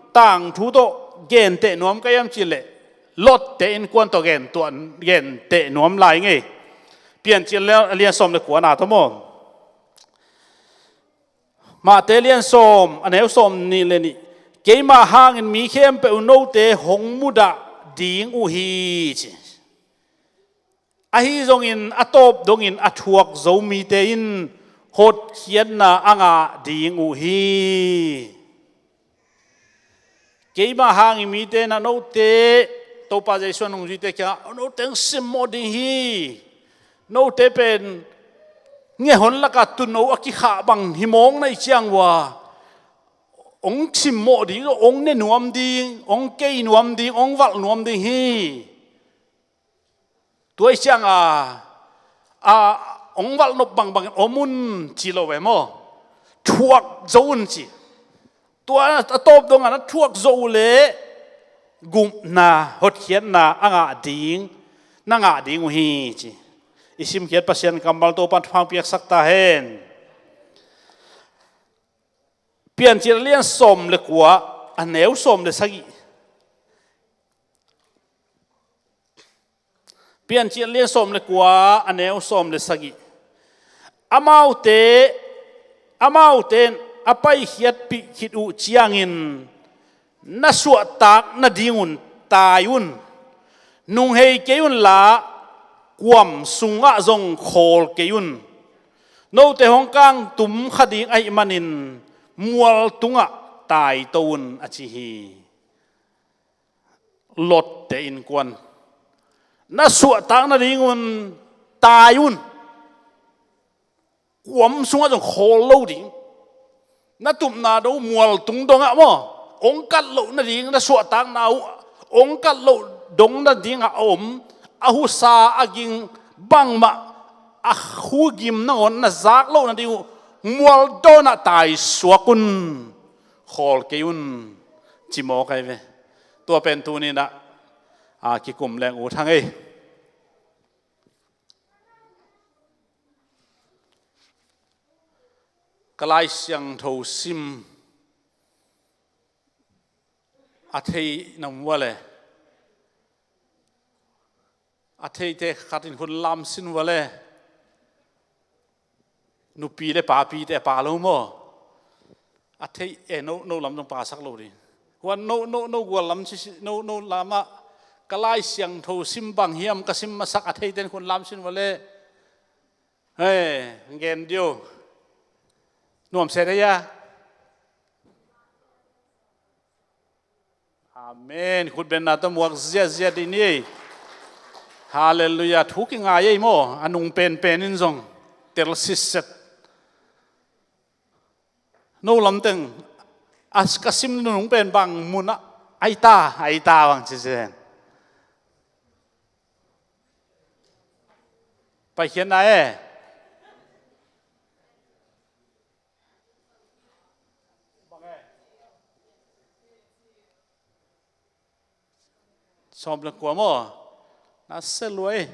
tangthu tawh genteh nuam ka hiam cih leh, Lot-te innkuan tawh gen tuah, genteh nuam lai ngei. Piancil a lian sawm le kuana tawh maw? Mate lian sawm, a neu sawm nih le nih. Keima hangin mi khempeuh note hong mudah ding uh hi, ci. Ahi zongin a tawp dongin a thuak zo mite in hotkhiatna a ngah ding uh hi. Keimah hangin mite na note, Topa Jesu a nungzuite kiangah note hong simmawh ding hi. Note pen ngehon lakah tuuno a kikhah bang hi mawk na hih ciang uh a, hong simmawh ding, hong ne nuam ding, hong kei nuam ding, hong valh nuam ding hi. Tua ahih ciangin a, hong valhnop bangbangin om un ci lo ve maw? Thuak zo un ci. Tua a tawp dongah na thuak zo uh leh gupna, hotkhiatna a ngah ding, na ngah ding uh hi ci. I simkhiat Pasian kammal Topa'n thupha piaksak ta hen. Piancil a lian sawm le kua, a neu sawm le sagih. Piancil a lian sawm le kua, a neu sawm le sagih. Amaute, amaute in a paikhiatpih khit uh ciangin na suahtak nadingun tai un. Nunghei kei unla, kuam sungah zong khawl kei un. Note hong kangtum kha ding ahih manin mual tungah taito un, a ci hi. Lot-te innkuan, na suahtak nadingun tai un. Kuam sungah zong khawl lo ding. Na tupna do mual tung dongah maw, hong kat loh nading, na suahtakna uh hong kat loh dong nadingah a om, a husa a ging bangmah, a khugim nangawn na zak loh nading uh mual dawnah taisuak un, khawl kei un, ci mawk ahi ve. Tua pen tuni-in ah, a, kikum leng ut hang ei. Ka Lai Siangtho sim a thei na om uh a leh, a theite khat in hun lam sin uh a leh, nupi le papite a pa lo maw? A thei, eh, no, no lam zong pasak lo ding. Huan no, no, no gual lam ci, ci, no, no lamah ka Lai Siangtho sim bang hiam ka sim masak a theite in hun lam sin uh a leh, hei, gen dio. Nuam se dei a. Amen. Khutbenna tawh muak ziahziah dih ni ei. Halleluiah. Thu kingai ei maw? A nung penpen in zong tel sitset. No lamteng a ka sim nunung pen bang munah aita, aita bang ci zen. Paikhiatna e. Sawm le kua maw? Na se luai.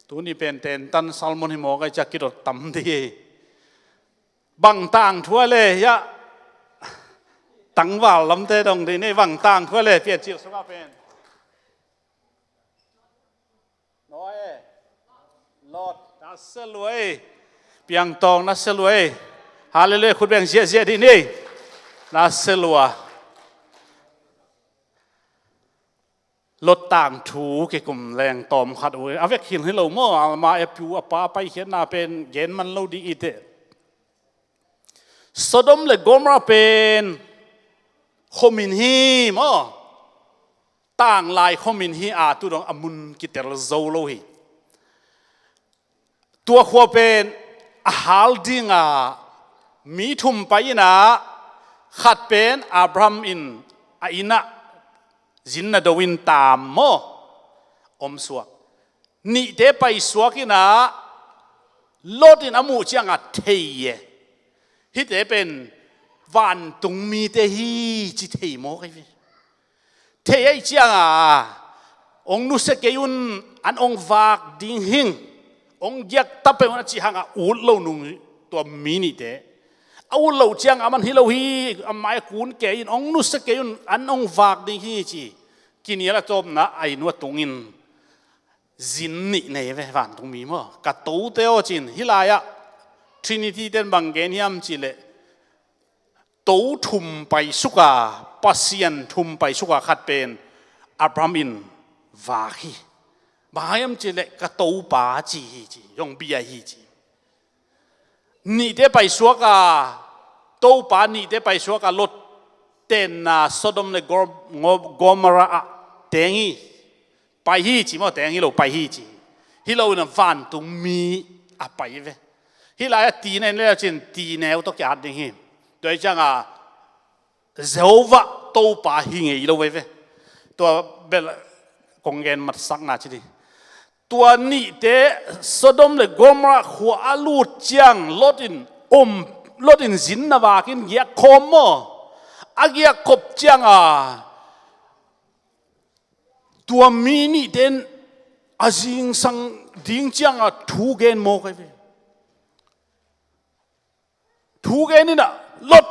Tuni pen tentan sermon hi mawk ai, ciah kidot tam dih. Bang tangthu a leh hiah tangval lamte dong dih ni, bang tangthu a leh Piancil sungah pen. Noah e. Lot, na se luai. Piangtawng, na se luai. Halleluiah, khut beng ziahziah dih ni. Na se lua. Lot tangthu kikum leng tawm khat uh. A vek hi lo maw, ama a pu a pa paikhiatna pen gen man lo dih i teh. Sodom le Gomorrah pen khuamin hi maw? Tanglai khuamin hi a, tu dong a mun kitel zo lo hi. Tua khua pen a hal dinga mi thum pai in ah, khat pen Abraham in a inn ah zin na do in tam maw? Om suak. Nihte paisuak in ah, Lot in a muh ciangah thei e. Hihte pen vantung mite hi ci thei mawk ahi ve. Thei ahih ciangah hong nusia kei un, an hong vak ding hing, hong giak ta peuh un a cih hangah ut lo nung tua mi nihte. A ut loh ciangah aman hi lo hi, a mai a kun kei in, hong nusia kei un, an hong vak ding hi ci. Kinial a tawpna a inn uh a tungin zin nih nei ve, vantungmi maw? Ka tote aw cin, hih lai-ah Trinity ten bang gen hiam cih leh, to thum paisuk a, Pasian thum paisuk a, khat pen Abraham in vak hi. Bang hang hiam cih leh ka Topa ci hi ci, zong bia hi ci. Nihte paisuak a, Topa nihte paisuak a Lot tenna Sodom le Gor-, Ngo-, Gomorrah ah teng hi. Pai hi ci maw, teng hi lo, pai hi ci. Hi lo in a vantung mi a pai ve. Hih lai-ah tineu le cin tineu tawh ki-at ding hi. Tua hi ciangin Jehovah Topa hi ngei lo veve. Tua bel kong gen matsakna ci ding. Tua nihte Sodom le Gomorrah khua a lut ciang Lot in om, Lot in zin na vakin giak khawm maw? A giak khop ciangin tua mi nihte in a zingsang ding ciangin thu gen mawk ahi ve. Thu gen in a, Lot,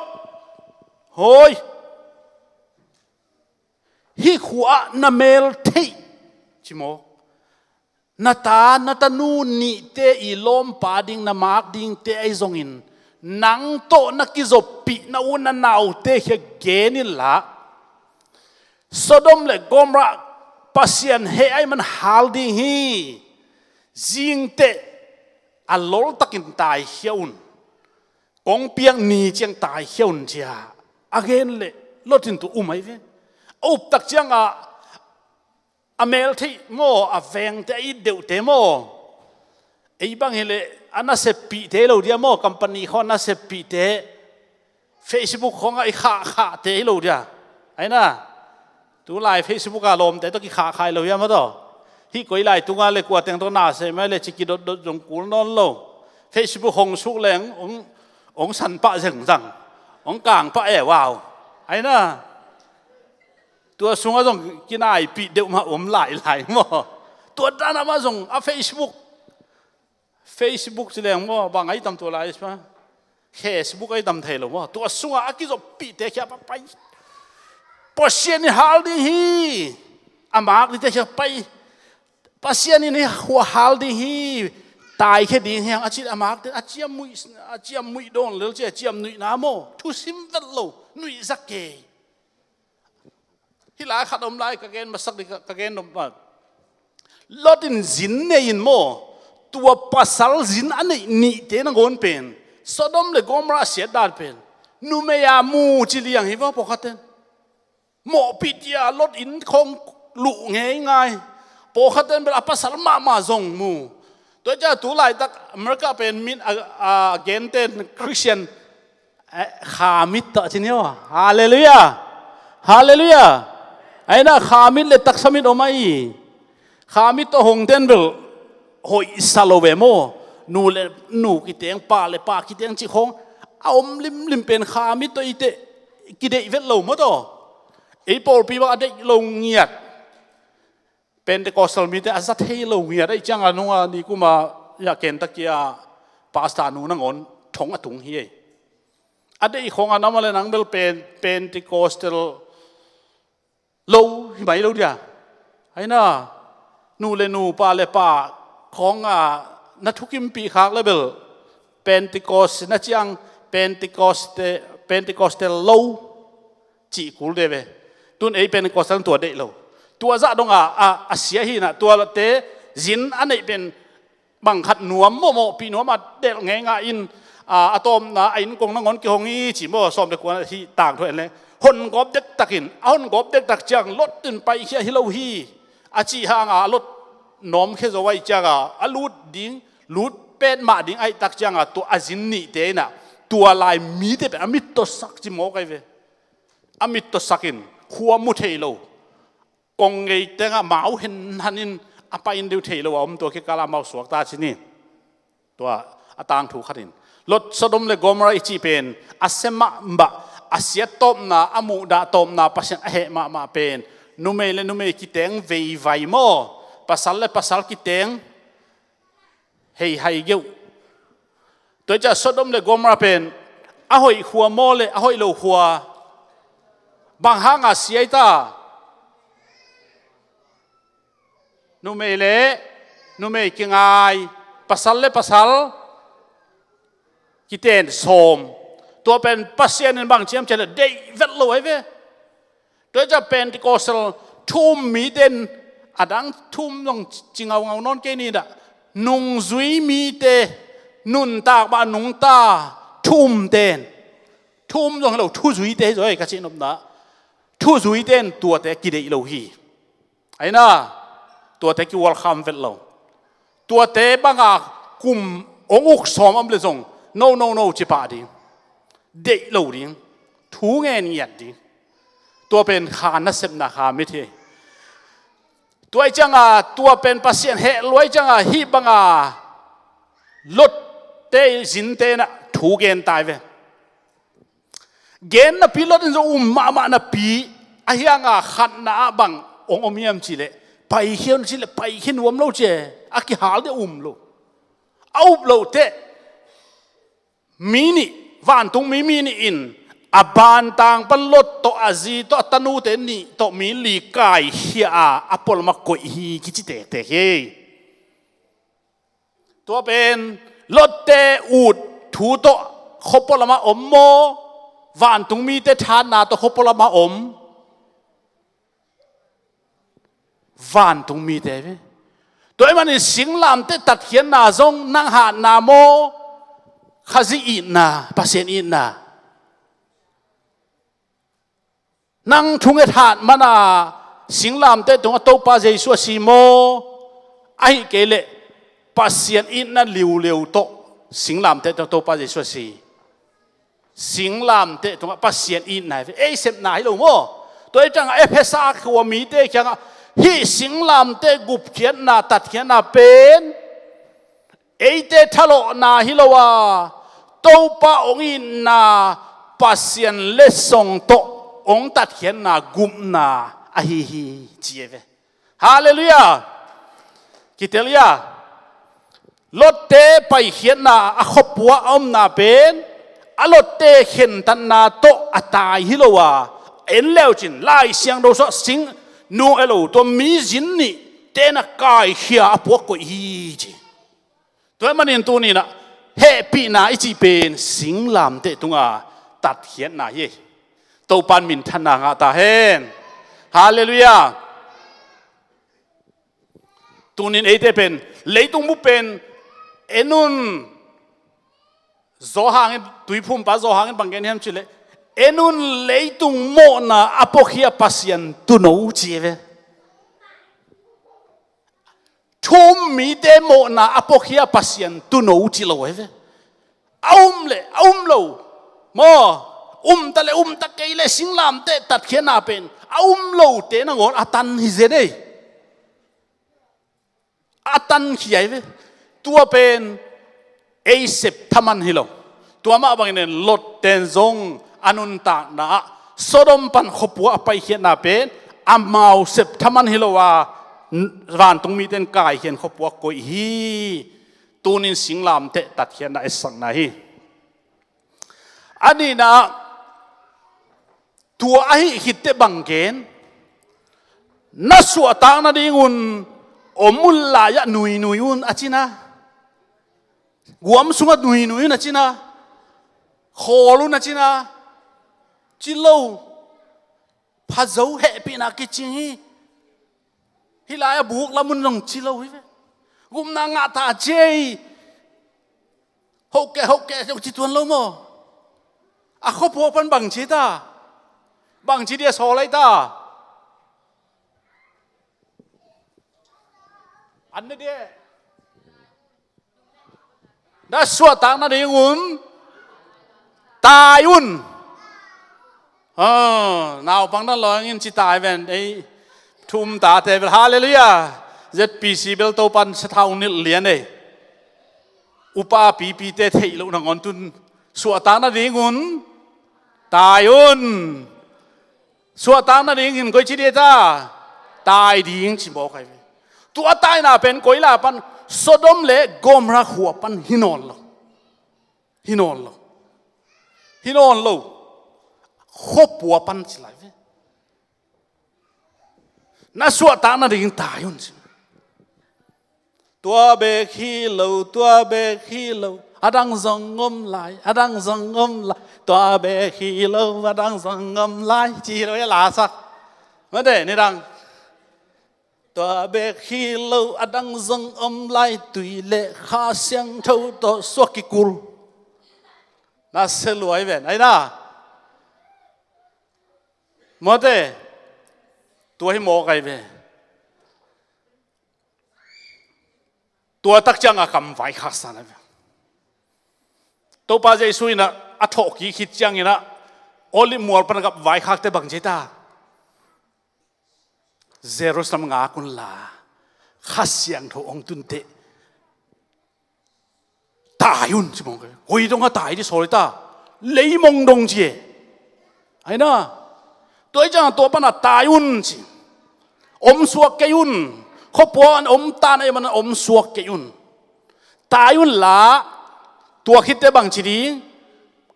hoi, hih khua ah na mel theih ci mawk. Na ta, na tanu nihte i lawmpa ding, na mak dingte ahi zongin, nang tawh na kizoppih na u na naute khia gen inla, Sodom le Gomorrah Pasian heh ahih man hal ding hi. Zingteh a loltakin taikhia un. Kong piak ni ciang taikhia un ci a gen leh Lot in tua um ahi ve. A uptak ciangin a mel theih maw, a vengte, a it deuhte maw? Ei bang hileh a naseppihte hi lo dia maw, company khawng a naseppihte, Facebook khawngah i khahkhahte hi lo dia. Aina, tulai Facebook a lawmte tawh kikhahkhah hi lo hia maw taw? Hih koi lai tungah le kua teng tawh nasem ahi le ci kidotdot zong kul nawn lo. Facebook hong suk leng hong, hong san pah zengzang, hong kang pah e vau. Aina, tua sungah zong kinaipih deuh mah om lailai maw? Tua dan a mah zong a Facebook, Facebook ci leng maw, bang ahi tam tua lai sungah? Facebook ahi tam thei lo maw? Tua sungah a kizoppihte khia pai. Pasian in hal ding hi. A mak dingte khia pai. Pasian in hih khua hal ding hi. Taikhia ding hi hang a ci a mak ding, a ciam muih, a ciam muih dawn lel ci a, ciam nuihna maw? Thusim vet lo, nuih zak kei. Hih lai khat om lai ka gen masak ding, ka, ka gen om lai. Lot in zin nei in maw, tua pasal zin a neih nihte nangawn pen, Sodom le Gomorrah a siat dan pen numei a mu ci liang hi vaw pawlkhat ten. Mawhpih tia Lot inn khawng luh ngeingai. Pawlkhat ten bel a pasal mahmah zong mu. Tua hi ciang tu laitak America pen min a, a, genten Christian, eh, khamit tawh ci ni aw. Halleluiah. Halleluiah. Aina khamit le taksa mit om ahi. Khamit tawh hong ten bel hoihsa lo ve maw? Nu le nu kiteng, pa le pa kiteng cih khawng a om limlim pen khamit tawh i teh kideih vet lo maw taw? Ei pawlpi bang a deih lo ngiat. Pentecostal mite a za thei lo ngiat. Ei ciang a nunga nikuma ya Kentucky a pastor nu nangawn thong a tung hi ei. A deih khawng a nam a le nang bel pen, Pentecostal lo hi mai lo dia. Aina, nu le nu, pa le pa khawng a na thukimpih khak le bel Pentecost na ciang Pentecost, Pentecostal lo cih kul de ve. Tun ei Pentecostal tua deih lo. Tua zah dong a, a, a sia hi na, tua te zin a neih pen bang khat nuam maw, mawhpih nuam a delh ngeingai in, a, a tawpna a inn kong nangawn kihong hi ci maw, sawm le kua hi tangthu en leng. Hon gawp dektakin, a hon gawp dektak ciang Lot in paikhia hi lo hi. A cih hanga a Lot nawmkhia zo ahih cianga, a lut ding, lut petmah ding ahih tak cianga tua a zin nihte inah, tua lai mite pen a mittawsak ci mawk ahi ve. A mittawsakin, khua mu thei lo. Kong ngei tengah mau henhanin a pai in deuh thei lo a om tua kikala mau suakta ci ni. Tua a tangthu khatin Lot, Sodom le Gomorrah i cih pen a sia mahmah, a siat tawpna, a muhdah tawpna, Pasian a heh mahmah pen numei le numei kiteng veivai maw, pasal le pasal kiteng heihai geuh. Tua hi ciah Sodom le Gomorrah pen a hoih khua maw le a hoih lo khua? Bang hanga siai ta? Numei le numei kingai, pasal le pasal kiten sawm. Tua pen Pasian in bang ciam ciah le deih vet lo ahi ve. Tua hi ciah Pentecostal thu um mite in a dang thu um zong ci ngaungau nawn kei ni dah. Nungzui mite, Nuntak mah nungta thu umte in, thu um zong hi lo, thuzuite hi zaw ei, ka cih nopna, thuzuite in tuate kideih lo hi. Aina, tuate kiwalkham vet lo. Tuate banga kum hong uk sawm om le zong, no, no, no, ci pah ding. Deih lo ding. Thu ngen ngiat ding. Tua pen kha nasepna kha mit hi. Tua i cianga, tua pen Pasian heh lua i cianga, hih banga Lot te zinte in ah thu gen tai ve. Gen napi Lot in zong um mahmah napi, a hianga khatna ah bang hong om hiam cihleh, paikhia un cihleh, paikhia nuam lo ci e, a kihal dia um lo. A up loh teh, mi nih, vantungmi mi nih in, a bantang pan Lot tawh, a zi tawh, a tanute nih tawh mi li kaikhia a, a pualam ah koih hi kici tektek hi. Tua pen Lotte ut thu tawh khuapua lamah om maw, vantungmite thatna tawh khuapua lamah om? Vantungmite ve. Tua ahih manin singlamteh tatkhiatna zong nang hatna maw, Khazih itna, Pasian itna? Nang thunget hat mana singlamteh tungah Topa Jesu a si maw? Ahih kei leh Pasian itna liuliu tawh singlamteh tungah Topa Jesu a si. Singlamteh tungah Pasian itna hi ve. Ei sepna hi lo maw? Tua hi ciangah Efesa khua mite kiangah hih singlamteh gupkhiatna, tatkhiatna pen eite thalawhna hi lo a, Topa hong itna, Pasian letsong tawh hong tatkhiatna, gupna ahi hi, ci e ve. Halleluiah. Kitel ia. Lotte paikhiatna, a khuapua a omna pen a Lotte khentatna tawh a tai hi lo a, en leucin Lai Siangtho sua sing nung e lo, tua mi zin nih ten a kaikhia a puak koih hi ci. Tua ahih manin tuni-in ah hehpihna i cih pen singlamteh tunga tatkhiatna hi. Topa'n minthanna ngah ta hen. Halleluiah. Tunin eite pen leitung bup pen en un, Johan in, Tuiphumpa Johan in bang gen hiam cihleh, en un, leitung mawhna a puakhia Pasian tuuno, ci e ve. Thu um mite mawhna a puakhia Pasian tuuno ci lo e ve. A um leh a um lo maw, um ta leh um ta kei leh singlamteh tatkhiatna pen a um lote nangawn a tan hi zen ei. A tankhia hi ve. Tua pen ei sep thaman hi lo. Tua mah bangin Lot ten zong a nuntakna ah Sodom pan khuapua a paikhiatna pen amau sep thaman hi lo a, vantung mite in kaikhian khuapua koih hi. Tunin singlamteh tatkhiatna etsakna hi. A nihna ah, tua ahih khitteh bang gen? Na suahtak nadingun om un lai-ah nuinui un a cina. Guam sungah nuinui un a cina. Khawl un a cina. Ci lo. Phazo, hehpihna kicing hi. Hih lai-ah buk lam un zong ci lo hi ve. Gupna ngah ta cia hi. Hohkeh, hohkeh zong ci tuan lo maw? A khuapua pan bang ci ta? Bang ci dia sawl lai ta? An ne dia. Na suahtak nadingun tai un. Ah, naupang na lawngin ci tai ven. Ei, thu um tate bel, halleluiah. Z P C bel Topa'n sathau nilh lian ei. Upa pipite theih loh nangawn tun suahtak nadingun tai un. Suahtak nadingin koi ci dia ta? Tai ding ci mawk ahi ve. Tua taina pen koi lai pan? Sodom le Gomorrah khua pan hi nawn lo. Hi nawn lo. Hi nawn lo. Khuapua pan ci lai ve. Na suahtak nading tai un ci. Tua bek hi lo, tua bek hi lo, a dang zong om lai, a dang zong om lai. Tua bek hi lo, a dang zong om lai, ci hi lo hi a lasak. Mate, nidang. Tua bek hi lo a dang zong om lai, tui le Kha Siangtho tawh suak kikul. Na se luai ven, ai na. Mawte, tua hi mawk ai ve. Tua tak ciangin a kam vaikhak sa na ve. Topa Jesu in a, a thawhkik khit ciangin a, Olive mual pan a gap vaikhakte bang ci ta. Jerusalem ngak unla, Kha Siangtho hong tun teh tai un ci mawk ai. Koi dong a tai ding sawl ta? Leimong dong ci e. Ai na. Tua hi ciang tua pan a tai un ci. Om suak kei un. Khuapua an om ta na, ei man a om suak kei un. Tai unla, tua khit teh bang ci ding?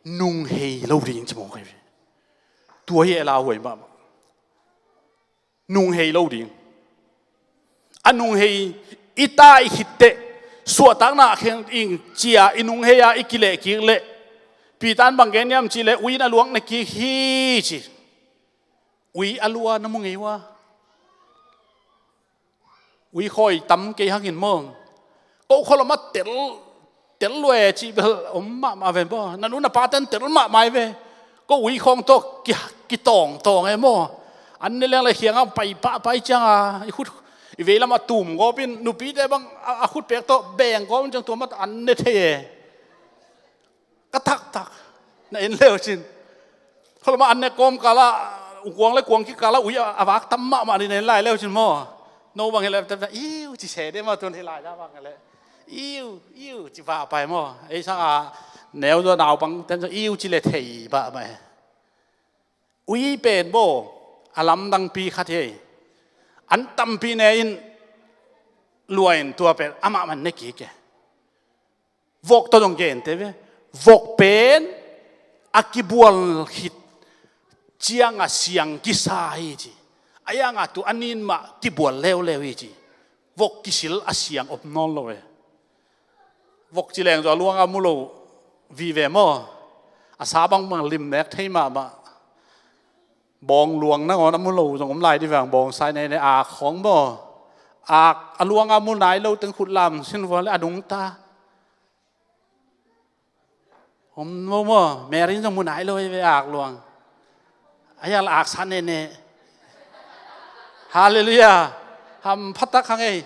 Nunghei lo ding ci mawk ai ve. Tua hi a lauhuai mahmah. Nunghei lo ding. A nunghei i tai khit teh, suahtakna kheng in cia i nunghei a i kileh kik leh, Peter in bang gen hiam cih leh, ui in a luang ne kik hi ci. Ui a lua na mu ngei ua. Ui khawi tam kei hangin maw. Ko khualom a tel, tel lua e cih bel om mahmah ve maw. Na nu na pate'n tel mahmah hi ve. Ko ui khawng tawh ki, kitawngtawng e maw. An ne leng le khiang a pai pahpah ciang a, i khut, i veilam a tum gawp in, nupite bang a, a khut pek tawh beng gawp in ciang tua mah an ne thei e. Ka taktak na en leu cin. Khualom a an ne kawmkal a, kuang le kuang kikal a ui a, a vak tam mahmah ding na en lai leu cin maw. No bang hi leh, iu ci se de maw, tun hi lai da bang hi leh. Iu, iu ci pahpah hi maw. Ei sang a neu zaw naupangte'n zaw iu ci leh thei pahpah hi. Ui pen maw, a lamdangpi khat hi. An tampi ne in, lua in tua pen amah man ne kik e. Vok tawh zong gente ve. Vok pen a kibual khit ciang a siang kisa hi ci. A yang a tu a nin mah kibual leuleu hi ci. Vok kisil a siang om nawn lo e. Vok ci leng zaw a luang a mu lo vive maw. A sa bangbang lim nek thei mahmah. Bawng luang nangawn a mu lo zong om lai dih vang, bawng sai nei nei, ak khawng maw. Ak a luang a mu nai lo teng khut lam sin vua le a nungta. Om maw maw, Mary zong mu nai lo hi ve ak luang. A hiang la ak sa nei nei. Halleluiah. Hamphatak hang ei.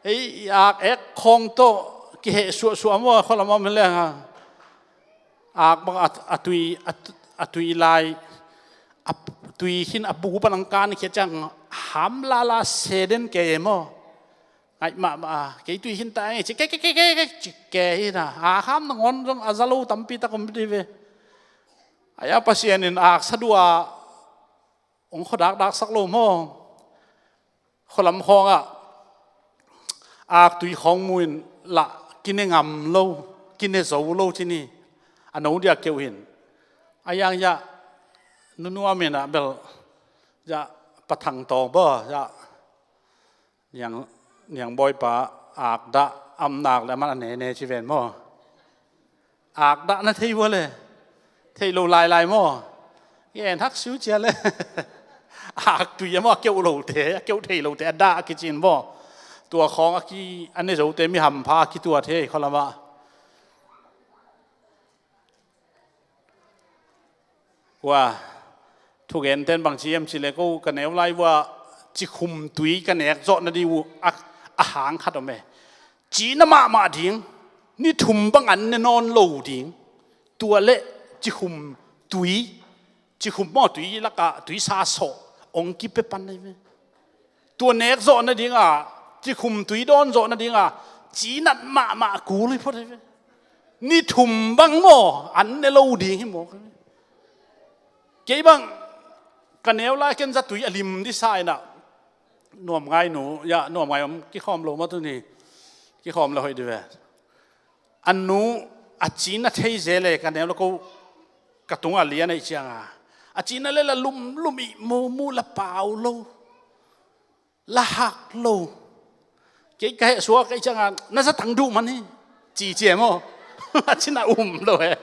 Ei ak ek khawng tawh kiheh suahsuah maw, khualam a om hi leng a. Ak bang a, a tui, a, a tui lai, a tui khin a bu pan ang kan khia ciang ham lala se den kei maw. Ngaih mahmah a, kei tui khin ta nge ci, kei, kei, kei, kei, kei, ci kei hi na. A ham nangawn zong a za lo tampi tak om dih ve. A ya Pasian in ak sa dua hong khuadakdak sak lo maw. Khualam khawngah ak tui khawng mu in lah kine ngam lo, kine zo lo ci ni. A no dia keuh hin. A yang ya nunuam in ah bel ya pathang tawng baw ya niang, niang bawipa ak dah am nak le man a ne ne ci ven maw. Ak dah na thei vua le. Thei lo lailai maw. Ngen hak siu cia le. Ak tui a maw a keuh lote, a keuh thei lote a dah a kicin maw. Tua khawng a ki, a ne zote mi hampha a kituat hi khualam ah. Ua, thugente'n bang ci hiam cih leh ko ka neu lai vua cikhum tui ka nek zawh nading uh a, a hang khat om e. Cina mahmah ding, ni thum bang an ne nawn lo ding. Tua le cikhum tui, cikhum maw tui lakah tui sa sawh hong kipia pan ahi ve. Tua nek zawh nading a, cikhum tui dawn zawh nading a, cinat mahmah kul hi phot ahi ve. Ni thum bang maw an ne lo ding hi mawk. Kei bang ka neu lai ken zatui a lim dih sa in ah, nuamngai nu ya, nuamngai om kikhawm lo mah tuni. Kikhawm le hoih dih ve. A nu a cina thei zel e, ka neu le ko ka tungah lian ahih ciang a, a cina le la lumlum ih mumu la pau lo. La hak lo. Kei ka heh suak ahih ciangin na zatang duh man hi. Ci ci e maw. A cina um lo e.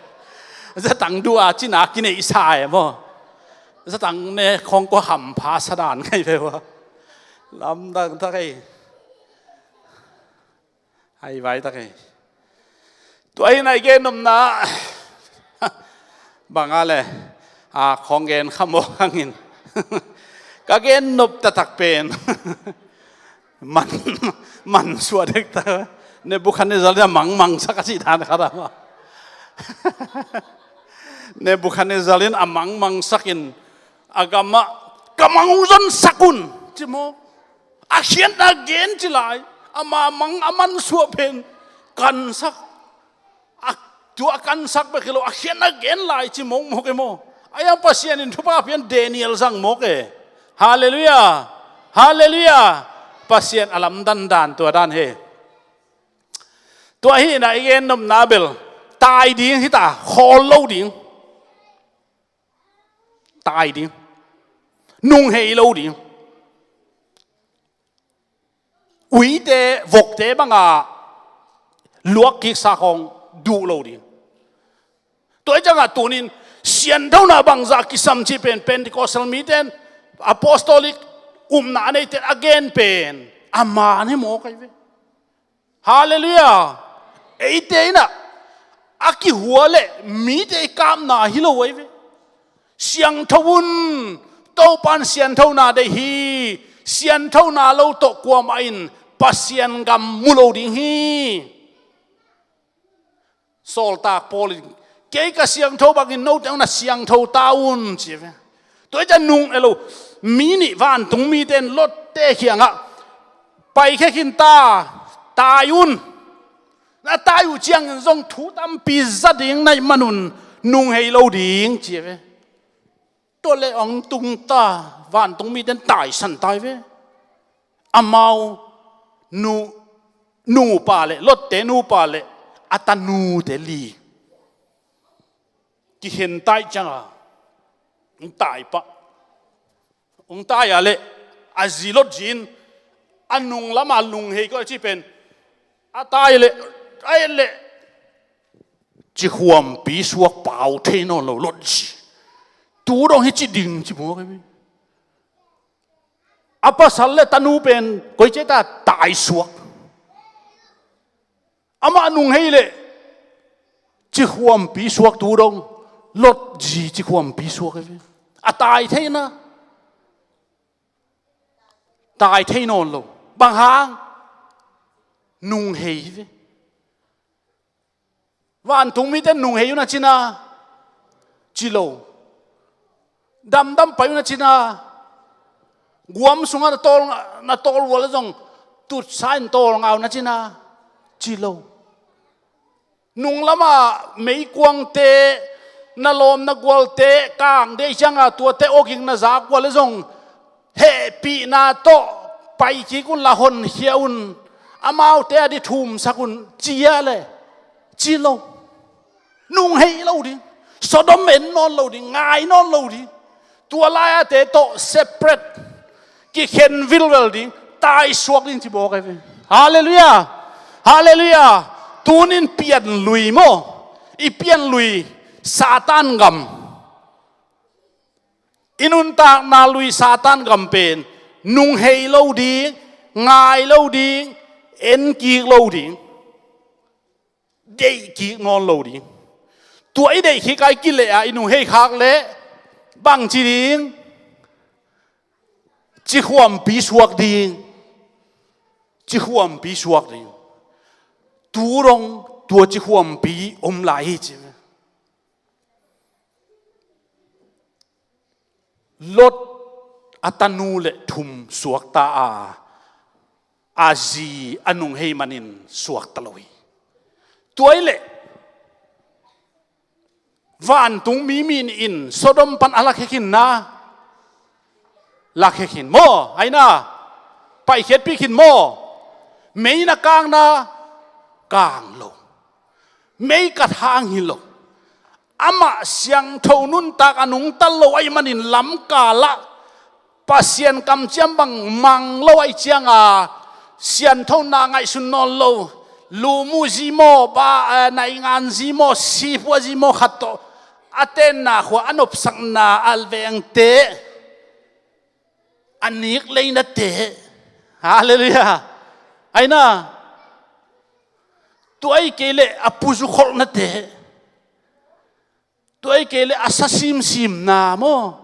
Zatang duh a cina kineihsa e maw. Zatang ne khawng kua hampha sa dan ngai ve ua. Lamdang tak ei. Hai vai tak ei. Tua hi na i gen nopna. Bang a le, a khong gen khamawk hangin ka gen nop taktak pen man, man suah dek ta. Nebuchadnezzar in a mangmangsak a cih dan khat a maw? Nebuchadnezzar in a mangmangsak in a gamah, "Ka mang hong zonsak un," ci maw? A khiatna gen ci lai. Ama mang a mansuah pen kansak. A, tua a kansak bek hi lo, a khiatna gen lai ci mawkmawk e maw? A yang Pasian in thupha pian Daniel zang mawk e. Halleluiah. Halleluiah. Pasian a lamdan dan tua dan he. Tua hi na i gen nopna bel tai ding hi ta, khawl lo ding. Tai ding. Nunghei lo ding. Uite, vokte banga luak kiksa khong duh lo ding. Tua hi ciangah tunin sianthona bangzah kisam cih pen Pentecostal mite in, apostolic upna a neite in a gen pen a man hi mawk ahi ve. Halleluiah. Eite in ah a kihua le mite i kapna hi lo ahi ve. Siangtho un. Topa'n sianthona deih hi. Sianthona lo tawh kuamah in Pasian gam mu lo ding hi. Sawltak Paul in, "Kei ka siangtho bangin note hong na siangtho ta un," ci ve. Tua hi ciah nung e lo, mi nih vantung mite in Lot-te kiangah, "Paikhia khin ta, tai un. Na tai uh ciangin zong thu tampi za ding na hih manun nunghei lo ding," ci ve. Tua le hong tung ta, vantung mite in taisan tai ve. Amau nu, nupa le, Lot-te nupa le a tanute li kikhen tai cianga hong tai pah. Hong tai a le a zi Lot zi in a nung lama lunghei kawh a ci pen a tai le, a et le, cikhuampi suak pau thei nawn lo Lot zi. Tu dong hi ci ding ci mawk hi. A pasal le tanu pen koi cia ta tai suak. Amah nunghei le cikhuampi suak tu dong Lot zi cikhuampi suak hi ve. A tai thei na. Tai thei nawn lo. Bang hang? Nunghei hi ve. Vantung mite nunghei un a ci na, ci lo. Damdam pai un a ci na, guam sungah na tawl, na tawl uh a le zong tutsa in tawlnga un a ci na, ci lo. Nung lama meikuangte, na lawm na gualte kang deih cianga tuate awging na zak uh a le zong hehpihna tawh pai kik unla honkhia un, amaute a di thumsak un, ci a le, ci lo. Nunghei lo ding. Sodom en nawn lo ding, ngai nawn lo ding. Tua lai-ate tawh separate, kikhen vilvel ding, taisuak ding ci bawk ahi ve. Halleluiah. Halleluiah. Tunin pianlui maw? I pianlui Satan gam. I nuntakna lui Satan gam pen nunghei lo ding, ngai lo ding, en kik lo ding, deih kik nawn lo ding. Tua i deih kik a i kileh a i nunghei khak leh bangci ding? Cikhuampi suak ding. Cikhuampi suak ding. Tu dong tua cikhuampi om lai hi ci. Lot a tanu le thum suakta a, a zi a nunghei manin suakta lo hi. Tua hi leh vantung mi, mi nih in Sodom pan a lakhia khin na, lakhia khin maw? Aina, paikhiatpih khin maw? Mei na kang na, kang lo. Mei kat hang hi lo. Amah siangtho nuntak a nungta lo ahih manin lamkal ah Pasian kamciam bang mang lo ahih cianga sianthona ngaihsun nawn lo. Lum uh zi maw, ba, eh, naingan zi maw, sipua zi maw khat tawh a tenna khua, a nopsakna a vengte, a nik leinate, Halleluiah. Aina, tua i kei leh a puzukholhnate, tua i kei leh a sa simsimna maw,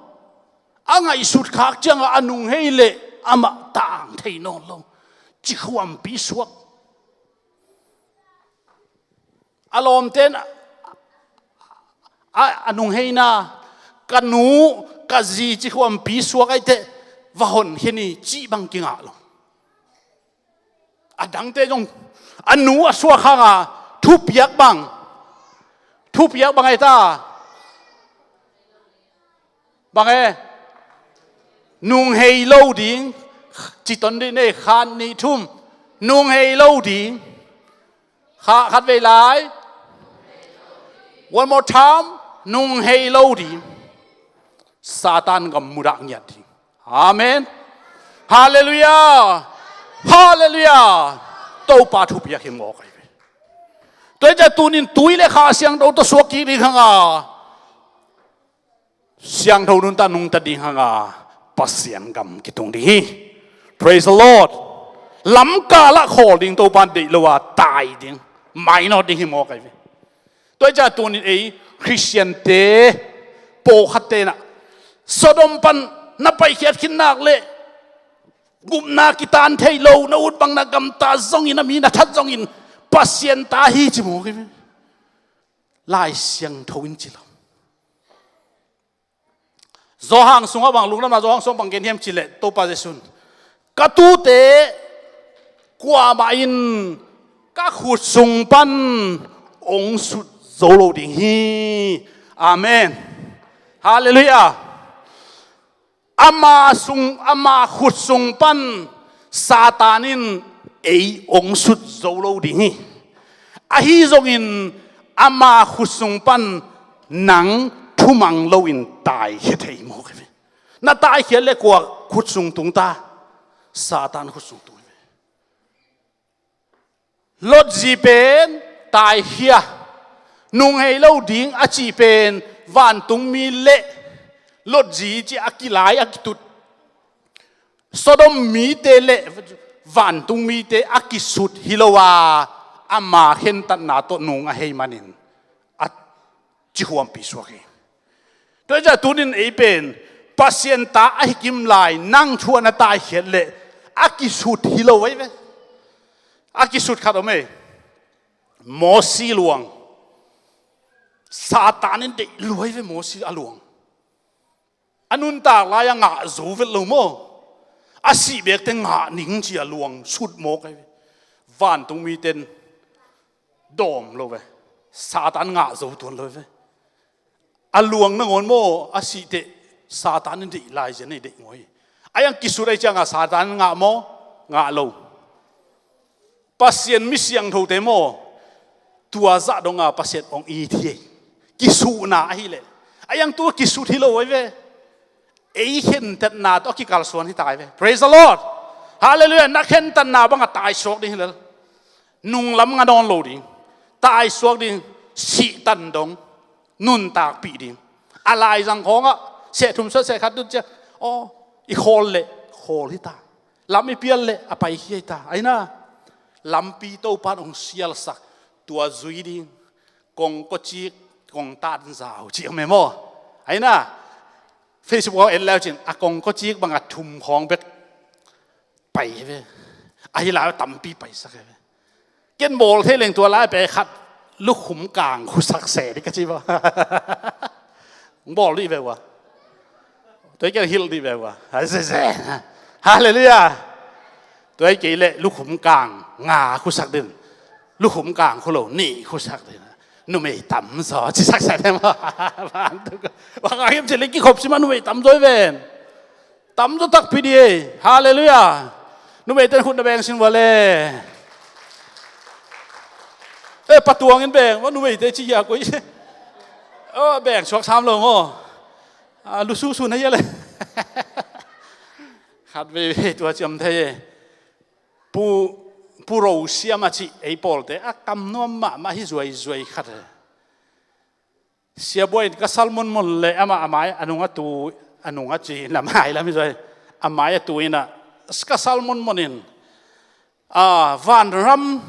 a ngaihsut khak ciangah a nung hei leh amah tang thei nawn lo. Cikhuampi suak. A lawmten a, a, a nungheina, ka nu, ka zi cikhuampi suak aiteh va honkhia ni cih bang kingah lo. A dangte zong a nu a suak hanga thupiak bang, thupiak bang aita. Bang e? Nung hei lo ding. Citon dih nei, khat nih thum. Nung hei lo ding. Kha, khat vei lai. One more time. Nung hei lo ding. Satan gam mudah ngiat ding. Amen. Halleluiah. Halleluiah. Topa thupiak hi mawk ahi ve. Tua hi ciah tunin tui le Kha Siangtho tawh suak kik ding hanga siangtho nuntak nungta ding hanga Pasian gam kitung ding hi. Praise the Lord. Lamkal ah khawl ding, Topa deih lo a tai ding, mainawt ding hi mawk ahi ve. Tua hi ciah tunin ei Khristiante pawlkhatte na Sodom pan na paikhiat khit nak leh gupna kitan thei lo, na ut bang na gamta zongin, a mi na that zongin Pasian ta hi ci mawk ahi ve. Lai Siangtho in ci lo. Johan sungah bang, lungdamna Johan sungah bang gen hiam cih leh Topa Jesuh in, ka tuute kuamah in ka khut sung pan ong sut zo lo ding hi. Amen. Halleluiah. Ama sung, ama khut sung pan Satan in ei ong sut zo lo ding hi. Ahi zongin ama khut sung pan nang thumang loin taikhia thei mawk hi ve. Na taikhiat leh kua khut sung tung ta? Satan khut sung tung hi ve. Lot zi pen taikhia, nung hei lo ding a cih pen vantungmi le Lot zi ci a kilai a kitut Sodom mite le vantungmite a kisut hi lo a, ama khentatna tawh nung ahih manin a cihuampi suak hi. Tua hi ciah tunin ei pen Pasian ta ahi kim lai nang thu a na taikhiat leh a kisut hi lo ahi ve. A kisut khat om ei. Mosi luang. Satan in deih lua ahi ve Mosi a luang. A nuntak lai-a ngah zo vet lo maw? A sih bekte ngah ning ci a luang sut mawk ahi ve. Vantungmite in dawm lo ve. Satan ngah zo tuan lo ve. A luang nangawn maw, a sih teh Satan in deih lai zia nei deih ngawh hi. A iang kisut ahi ciangah Satan in ngah maw? Ngah lo. Pasian mi siangthote maw, tua zah donga Pasian ong it hi. Kisuhna ahih leh a iang tu kisut hi lo ahi ve. Ei khentatna tawh a kikalsuan hi ta ahi ve. Praise the Lord. Halleluiah. Na khentatna bangah taisuak ding hi lel. Nunglam nga nawn lo ding, taisuak ding, sihtan dong, nuntakpih ding. A laizang khawngah seh thum seh khat dut ciah, aw, i khawl leh khawl hi ta. Lam i pial leh a paikhia hi ta. Aina, lampi Topa in hong sialsak, tua zui ding. Kongkocik, kongtan zau cih om e maw? Aina, Facebook ah en leu cin a kongkocik bangah thum khawng bek pai hi ve. Ahi lai tampi paisak hi ve. Ken bawl thei leng tua lai pai khat lukhum kang khusak se dih ka ci ba. Bawl dih ve ua. Tua ken hilh dih ve ua. Halleluiah. Tua kei leh lukhum kang nga khusak dih. Lukhum kang khu lo nih khusak dih. Numei tam zaw ci sak sa dih maw. Bang a hiam ci leh kikhop si mah numei tam zaw hi ven. Tamzaw takpi dih ei. Halleluiah. Numeite in khut na beng sin vua le. Eh, patuang in beng vua numeite ci hia koi. Oh, beng suak sam lo maw. Ah, lususu na hia le. Khat veivei tua ciam thei ei. Pu, Pu Ro Siam a cih ei pawlte a kam nuam mahmah hi zuaizuai khat ei. Siabuai in ka sal monmon le amah a mai a nung a tu, a nung a ci in a mai lam hi zoi. A mai a tu in a ka sal monmon in, a, vanram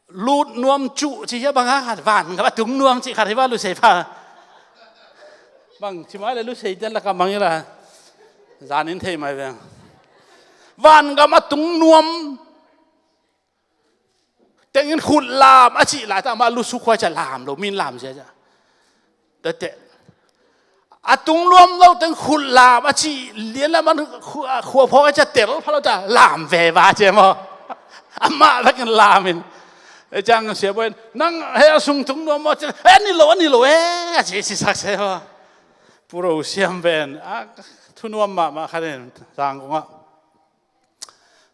lut nuam cuh ci hia bang a khat, vangam a tung nuam cih khat hi va, lusei pha. Bang ci mai le lusei te lak a mang hi la. Zan in thei mai veng. Vangam a tung nuam tengin khut lam a cih lai ta, amah lusu khua cia lam lo, min lam cia cia. Tate. A tung nuam lo teng khut lam a cih lian lam an khu-, khua phawk a cia tel pha lo ta, lam ve va cia maw. Amah vekin lam in. E ciang sia buai, nang he a sung tung nuam maw cia, e ni lo, a ni lo, e, a ci si sak sia maw. Puro siam ven, a thu nuam mahmah khat in, sang kong ah.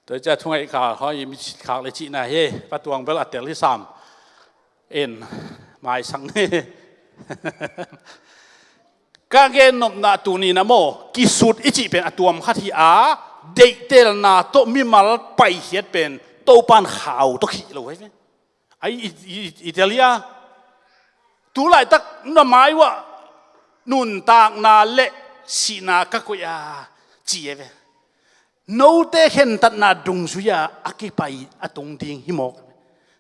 Tua cia thungaih khak, hoi, mi khak le cihna hi, patuang bel a tel hi sam. In, maisang ni. Ka gen nopna tuni na maw, kisut i cih pen a tuam khat hi a, deihtelna tawh mimal paikhiat pen, Topan khau tawh khih lo hi ve. Ai, i, i, i tel hi a. Tu laitak na mai uah nuntakna le sihna ka koih a, ci e ve. Note khentatna dungzui-a a kipai a tung ding hi mawk.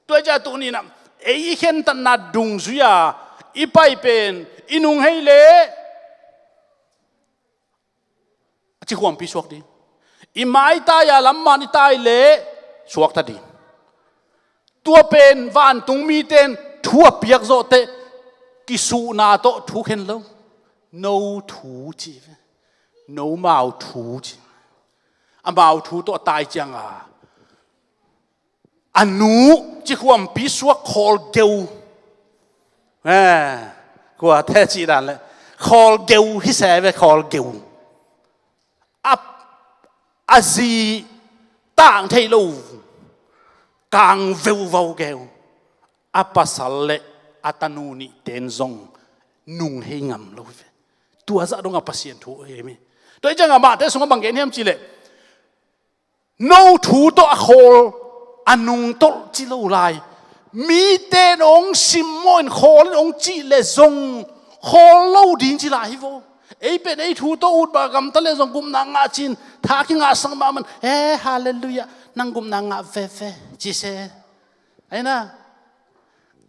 Tua i cia tuni na, ei i khentatna dungzui-a i pai pen, i nung hei le a ci khuampi suak ding. I maitai a lamman i tai le suakta ding. Tua pen vantung miten thu a piak zawhte kisuhna tawh thu khen lo. No thu ci ve. No mau thu ci. Amau thu tawh a tai cianga a nu ci khuampi suak khawl geu. Eh, kua te cih dan le khawl geu hi se ve, khawl geu. A, a zi tang thei lo, kang veuvau geu. A pasal le a tanu nih ten zong nung hei ngam lo ve. Tua zah dong a Pasian thu hi mi. Tua i ciang a mahte sung a bang gen hiam cih leh, no thu tawh a khawl a nungtolh ci lo lai. Mite in hong simmawh in khawl in hong cih le zong khawl lo ding ci lai hi vo. Ei pen ei thu tawh ut ba gamta le zong gupna ngah cin tha kingahsak mahmah in, eh, halleluiah, nang gupna ngah veve ci se. Aina,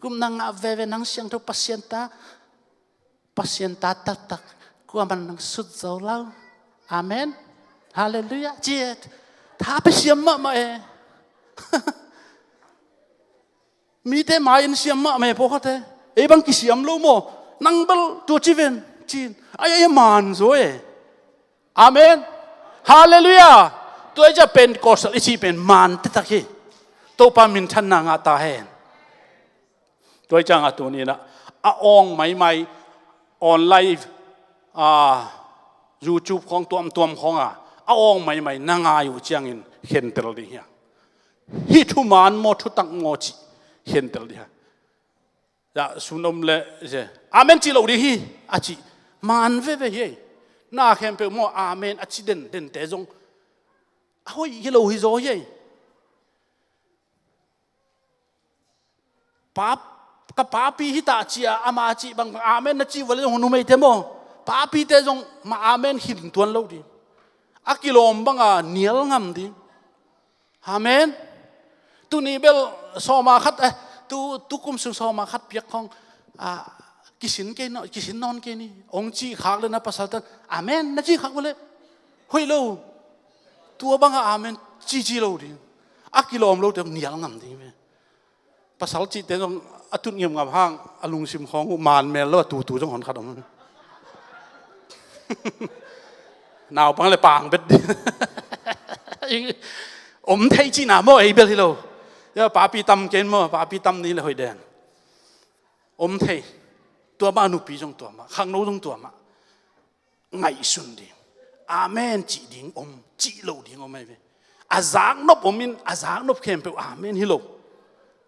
gupna ngah veve, nang siangtho Pasian ta, Pasian ta taktak, kuaman nang sut zo lo. Amen. Halleluiah. Ci e, tha pia siam mahmah e. Mite mai-in siam mahmah e pawlkhatte. Ei bang kisiam lo maw. Nang bel tua ci ven. Ci-in. Ai, ai, a man zaw e. Amen. Halleluiah. Tua i cia Pentecostal i cih pen man taktak hi. Topa minthanna ngah ta hen. Tua i ciangah tuni-in ah a awng maimai online, ah, YouTube khawng tuamtuam khawngah a awng maimai na ngai uh ciangin khentel ding hi a. Hih thuman maw thutak maw cih khentel ding hi a. Zah sun om le, amen cih loh ding hi a cih man veve hi. Na khempeuh maw amen a ci dendente zong a hoih hi lo hi zaw hi. Pa, ka papi hi ta ci-a ama cih bang amen na cih vua le zong numeite maw, papite zong mah amen khin tuan lo ding. A kilawm banga nial ngam ding. Amen. Tuni bel sawma khat, eh, tu, tu kum sung sawma khat piak khawng, ah, kisin kei nawn, kisin nawn kei ni. Ong cih khak le na pasal tan amen na cih khak vua le hoih lo. Tua banga amen cici lo ding. A kilawm lote nial ngam ding ve. Pasal cihte zong a tut ngiamngam hang a lungsim khawng uh man mel lo a tutu zong honkhat om. Naupang le pang bet ding. Om thei cihna maw ei bel hi lo. Ya, papi tam ken maw, papi tam ni le hoih den. Om thei. Tua mah nupi zong tua mah, khangno zong tua mah. Ngaihsun ding. Amen cih ding om, cih loh ding om ahi ve. A zaknop om in, a zaknop khempeuh amen hi lo.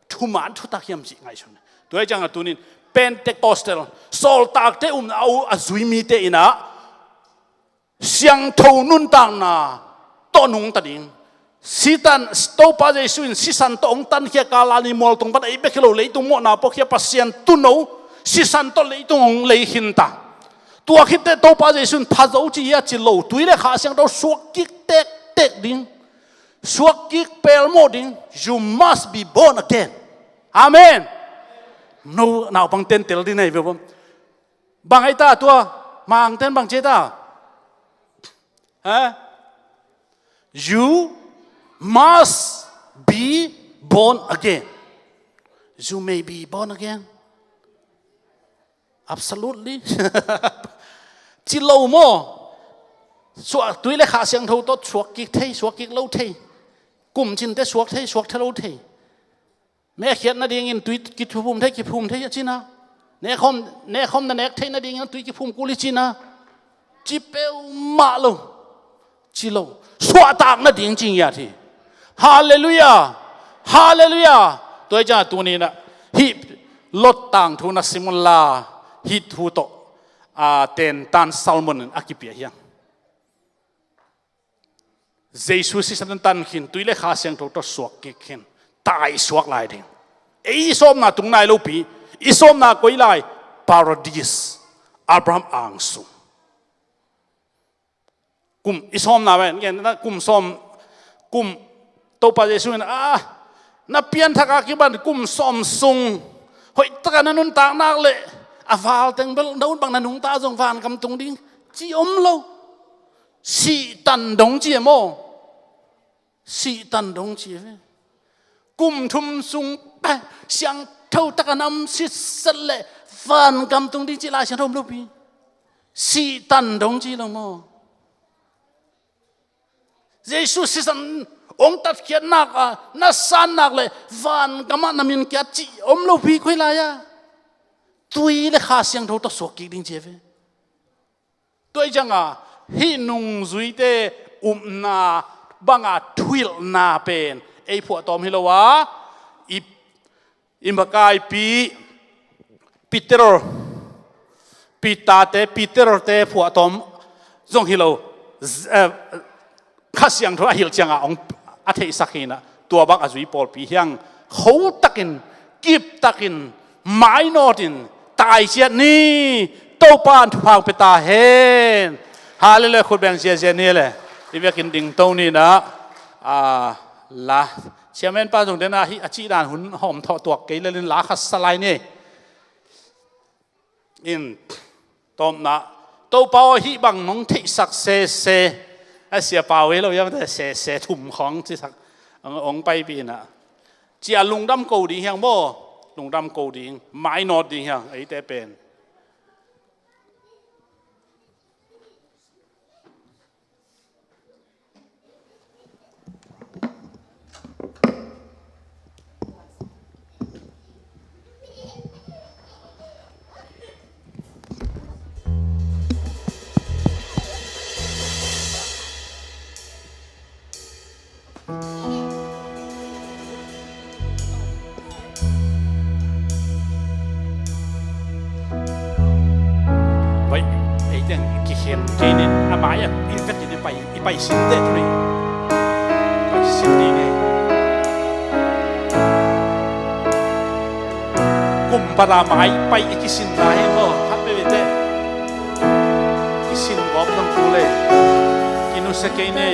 Thuman thutak hiam cih ngaihsun. Tua hi ciangah tunin Pentecostal, sawltakte umna uh a zui mite in ah siangtho nuntakna tawh nungta ding. Sitan, Topa Jesu in sisan tawh hong tankhia kal a ni mualtung pan ei bek hi lo, leitung mawhna puakhia Pasian tuuno, sisan tawh leitung hong lei khinta. Tua khit teh Topa Jesu in pha zo ci hi a, ci lo, tui le Kha Siangtho suak kik tektek ding. Suak kik pelmawh ding. You must be born again. Amen. No, naupang ten tel ding nei ve bawm. Bang ai ta tua, Mangte'n bang ci ta? Ha? You must be born again. You may be born again. Absolutely. Ci lo maw. Suak, tui le Kha Siangtho tawh suak kik thei, suak kik lo thei. Kum cin teh suak thei, suak thei lo thei. Nek khiat nadingin tui kiphum thei, kiphum thei a cina. Nek khawm, nek khawm na nek theih nadingin tui kiphum kul hi cina. Ci peuhmah lo. Ci lo. Suahtak nading ci ngiat hi. Halleluiah. Halleluiah. Tua hi ciangah tuni-in ah hih Lot tangthu na sim un la, hih thu tawh, a, tentan sermon in a kipia hi hang. Jesu sisan tan khin, tui le Kha Siangtho tawh suak kik khin, tai suak lai ding. Ei i sawmna tung nai lopi, i sawmna koi lai, Paradis, Abraham angsung. Kum i sawmna ven, gen na kum sawm, kum Topa Jesu in, a, na pianthak a kipan kum sawm sung hoih takin na nuntak nak leh a val teng bel na ut bang na nungta zong vangam tung ding ci om lo. Sihtan dong ci e maw? Sihtan dong ci e ve. Kum thum sung, eh, siangtho takin na om sitset leh vangam tung ding ci Lai Siangtho om lopi. Sihtan dong ci lo maw? Jesu sisan hong tatkhiat nak a na san nak leh vangam ah na min kiat ci om lopi koi lai a. Tui le Kha Siangtho tawh suak kik ding ci e ve. Tua hi ciangah hih nungzuite upna banga thuhilhna pen ei phuahtawm hi lo a, i, i makaipi Peter, Peter-te, Peter-te phuahtawm zong hi lo. Z-, eh, Kha Siangtho a hilh ciangah hong a theihsak hi in ah, tua bang a zui pawlpi hi hang. Khotakin, kiptakin, mainawtin tai ciat ni. Topa in thupha hong pia ta hen. Halleluiah. Khut beng ziazia ni le. I vekin dingto ni in ah, a, la, chairman pa zong den a, hih a cihdan hun hawm thawh tuak kei lel in la khat sa lai ni. In, tawpna, Topa aw, hih bang nong theihsak sese, a, Sia Pau hi lo hiam, sese thum khawng cisak, hong, hong paipih in ah. Cia lungdam ko ding hi hang maw, lungdam ko ding, mainawt ding hi hang, eite pen. Bai, ei teng kikhen kei nin, a mai-ah i vekin i pai, i pai sin teh tuni. Pai sin ni ne. Kum para mai pai i kisin lai hi maw, khat veve teh. Kisin gawp nang tu le. Kinusia kei ne.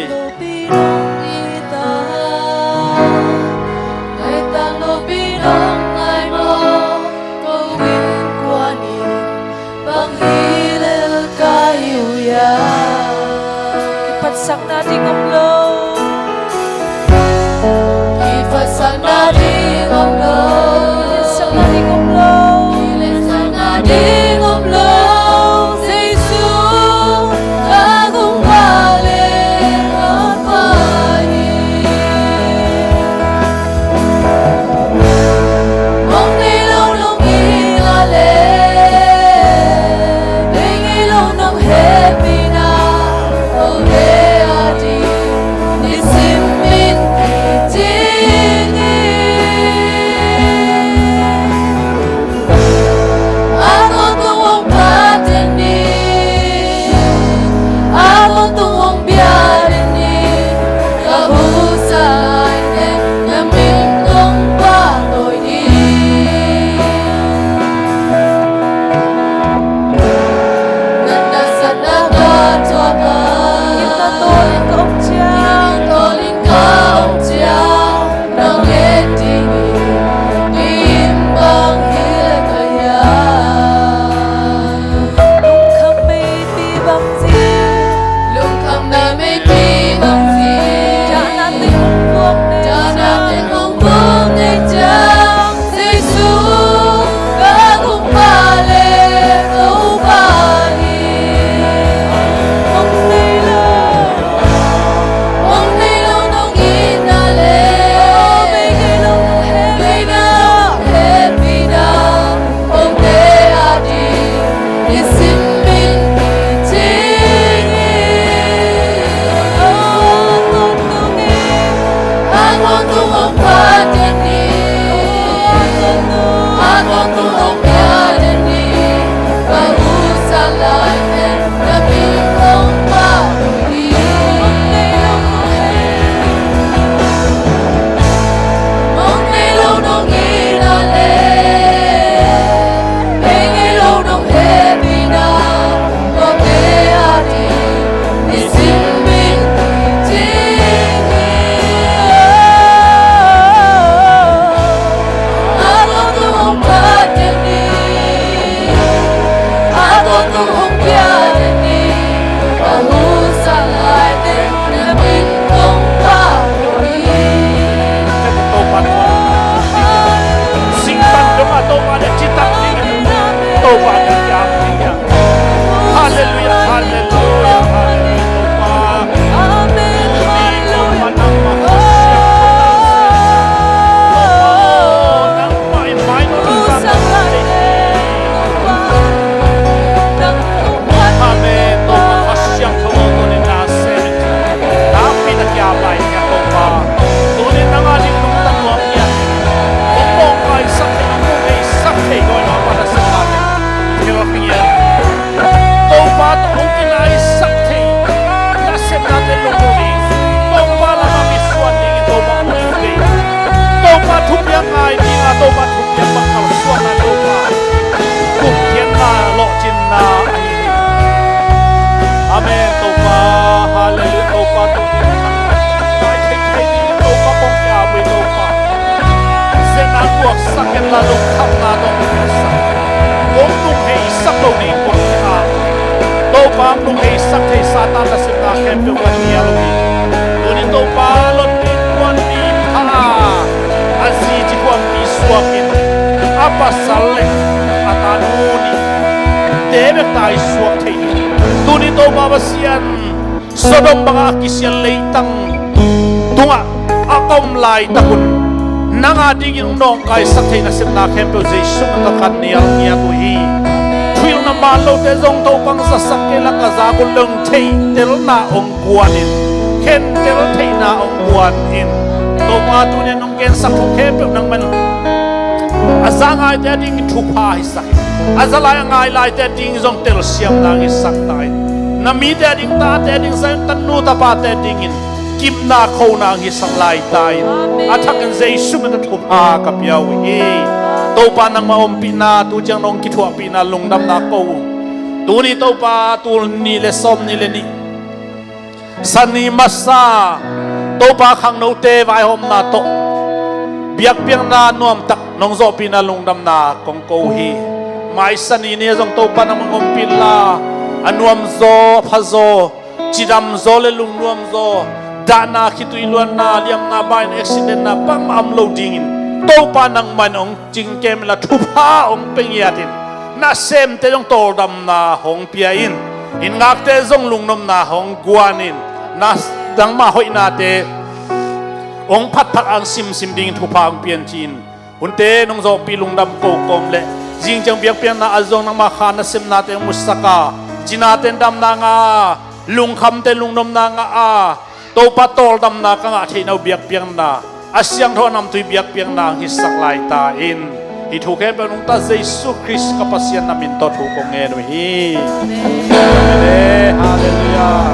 Kiphatsakna ding om lo. Kiphatsakna ding om lo. Kiphatsakna ding om lo. Kiphatsakna ding om lo. Jesu, ka gung ka le ka pa hi. Mong nei lo nong ing a le, nei ngei lo nong hehpihna, ko le a ding nisim in kicing hi. A ko Lungkhamna tawh hong hilhsak, hong lungheisak lo ding kong hong a, Topa hong lungheisak thei Satan nasepna khempeuh ka nial uh hi. Tuni Topa Lot innkuan mi pha a, a zi cikhuampi suakin a pasal le a tanu nih te bek tai suak thei hi. Tuni Topa Pasian, Sodom bangah a kisial leitang tungah a om laitakun nang a dingin hong nawngkaisak thei nasepna khempeuh Jesu min tawh ka nial ngiat uh hi. Thuhilhna man lote zong Topa hong zasak kei la, ka zak un lo, theihtelna hong guanin, khentel theihna hong guanin, Topa tuni-in hong gensak thu khempeuh nangman a za ngaite a ding thupha hisak hi. A za lai a ngai laite a ding zong telsiamna hong hisak ta in. Na mite a ding, tate a ding, Zion tanu tapate a dingin kipna khona hong hisak lai ta in. Amen. A thakin Jesu min tawh thupha ka pia uh hi. Topa nangmah ompihna, tu ciang nong kithuahpihna lungdamna ko uh. Tuni Topa tul nih le sawm nih le nih, Sani masa, Topa khangnote vaihawmna tawh biakpiakna nuamtak nong zawhpihna lungdamna kong ko uh hi. Mai Sani ni-a zong Topa nangmah ompih inla, a nuamzaw, a phazaw, cidamzaw le lungnuamzaw, dahna, khitui luanna, liamna, baina, accidentna bangmah om lo dingin Topa nangmah in hong cingkem inla, thupha hong pia ngiat in. Nasemte zong tawldamna hong pia in. Inn ngakte zong lungnopna hong guan in. Na, nangmah hoihnate hong phatphat, hong simsim dingin thupha hong pia in ci-in, hunte nong zawhpih lungdam ko kawm le, zing ciang biakpiakna a zong nangmah kha nasepnate hong musak a, cinate in damna ngah a, lungkhamte in lungnopna ngah a, Topa tawldamna ka ngah theihna uh biakpiakna, a siangtho a namtui biakpiakna hong hisak lai ta in. Hih thu khempeuh nungta Jesu Khrist ka Pasian na min tawh thu kong ngen uh hi. Amen. Amen. Halleluiah.